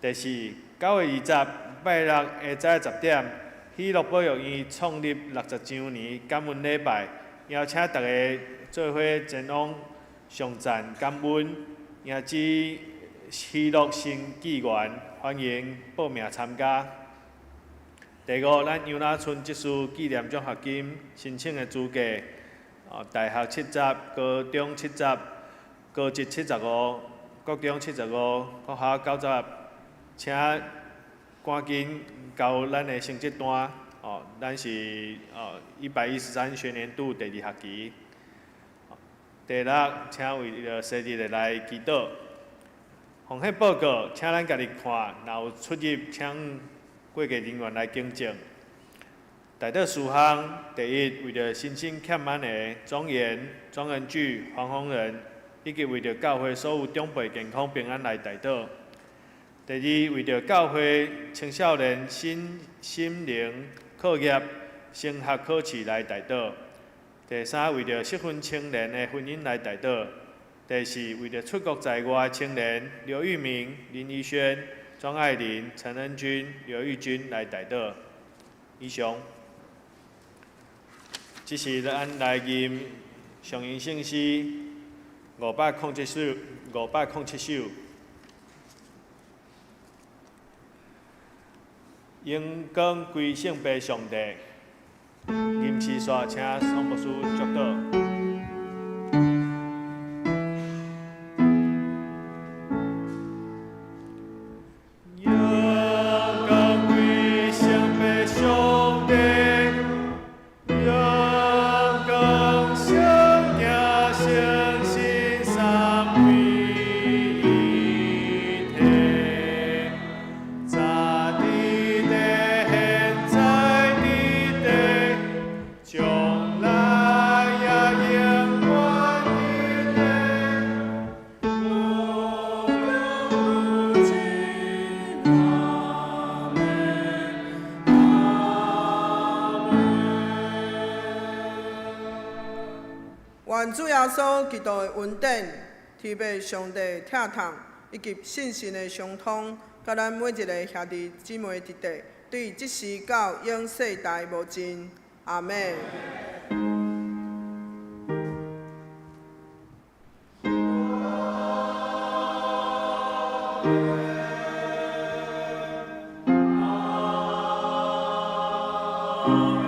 Speaker 5: 第四，9月20，拜六下早10點，喜樂保育院創立60週年感恩禮拜，邀請大家做伙前往上讚感恩，迎接喜樂新紀元，歡迎報名參加。第五，咱楊雅春執事紀念獎學金申請的資格，大學70，高中70，高職75，國中75，國校90，請趕緊交咱的成績單。咱是113學年度第二學期。第六，請為著生日的來祈禱。奉獻報告，請咱家己看，若有出入，請會計人員來更正。代禱事項，第一，為著身心欠安的莊嚴、莊恩巨、黃宏仁，以及為著教會所有長輩健康平安來代禱。第二，為著教會青少年身心靈課業升學考試來代禱。第三，為著適婚青年的婚姻來代禱。第四，為著出國在外的青年劉玉明、林怡萱、莊愛玲、陳恩君、劉玉君來代禱。以上，這是咱來吟上引聖詩507首，507首。榮光歸聖父上帝，吟唱。持煞，請宋牧師祝禱。榮光歸聖父上帝，榮光聖子聖神三位一體，早佇地，現在佇地，將來也永遠佇地。無窮無盡，阿們，阿們。
Speaker 1: 願主耶穌基督的恩典、天父上帝疼痛，以及聖神的相通，佮咱每一个兄弟姊妹佇地，對這時到永世代無盡。阿們。
Speaker 4: 阿們。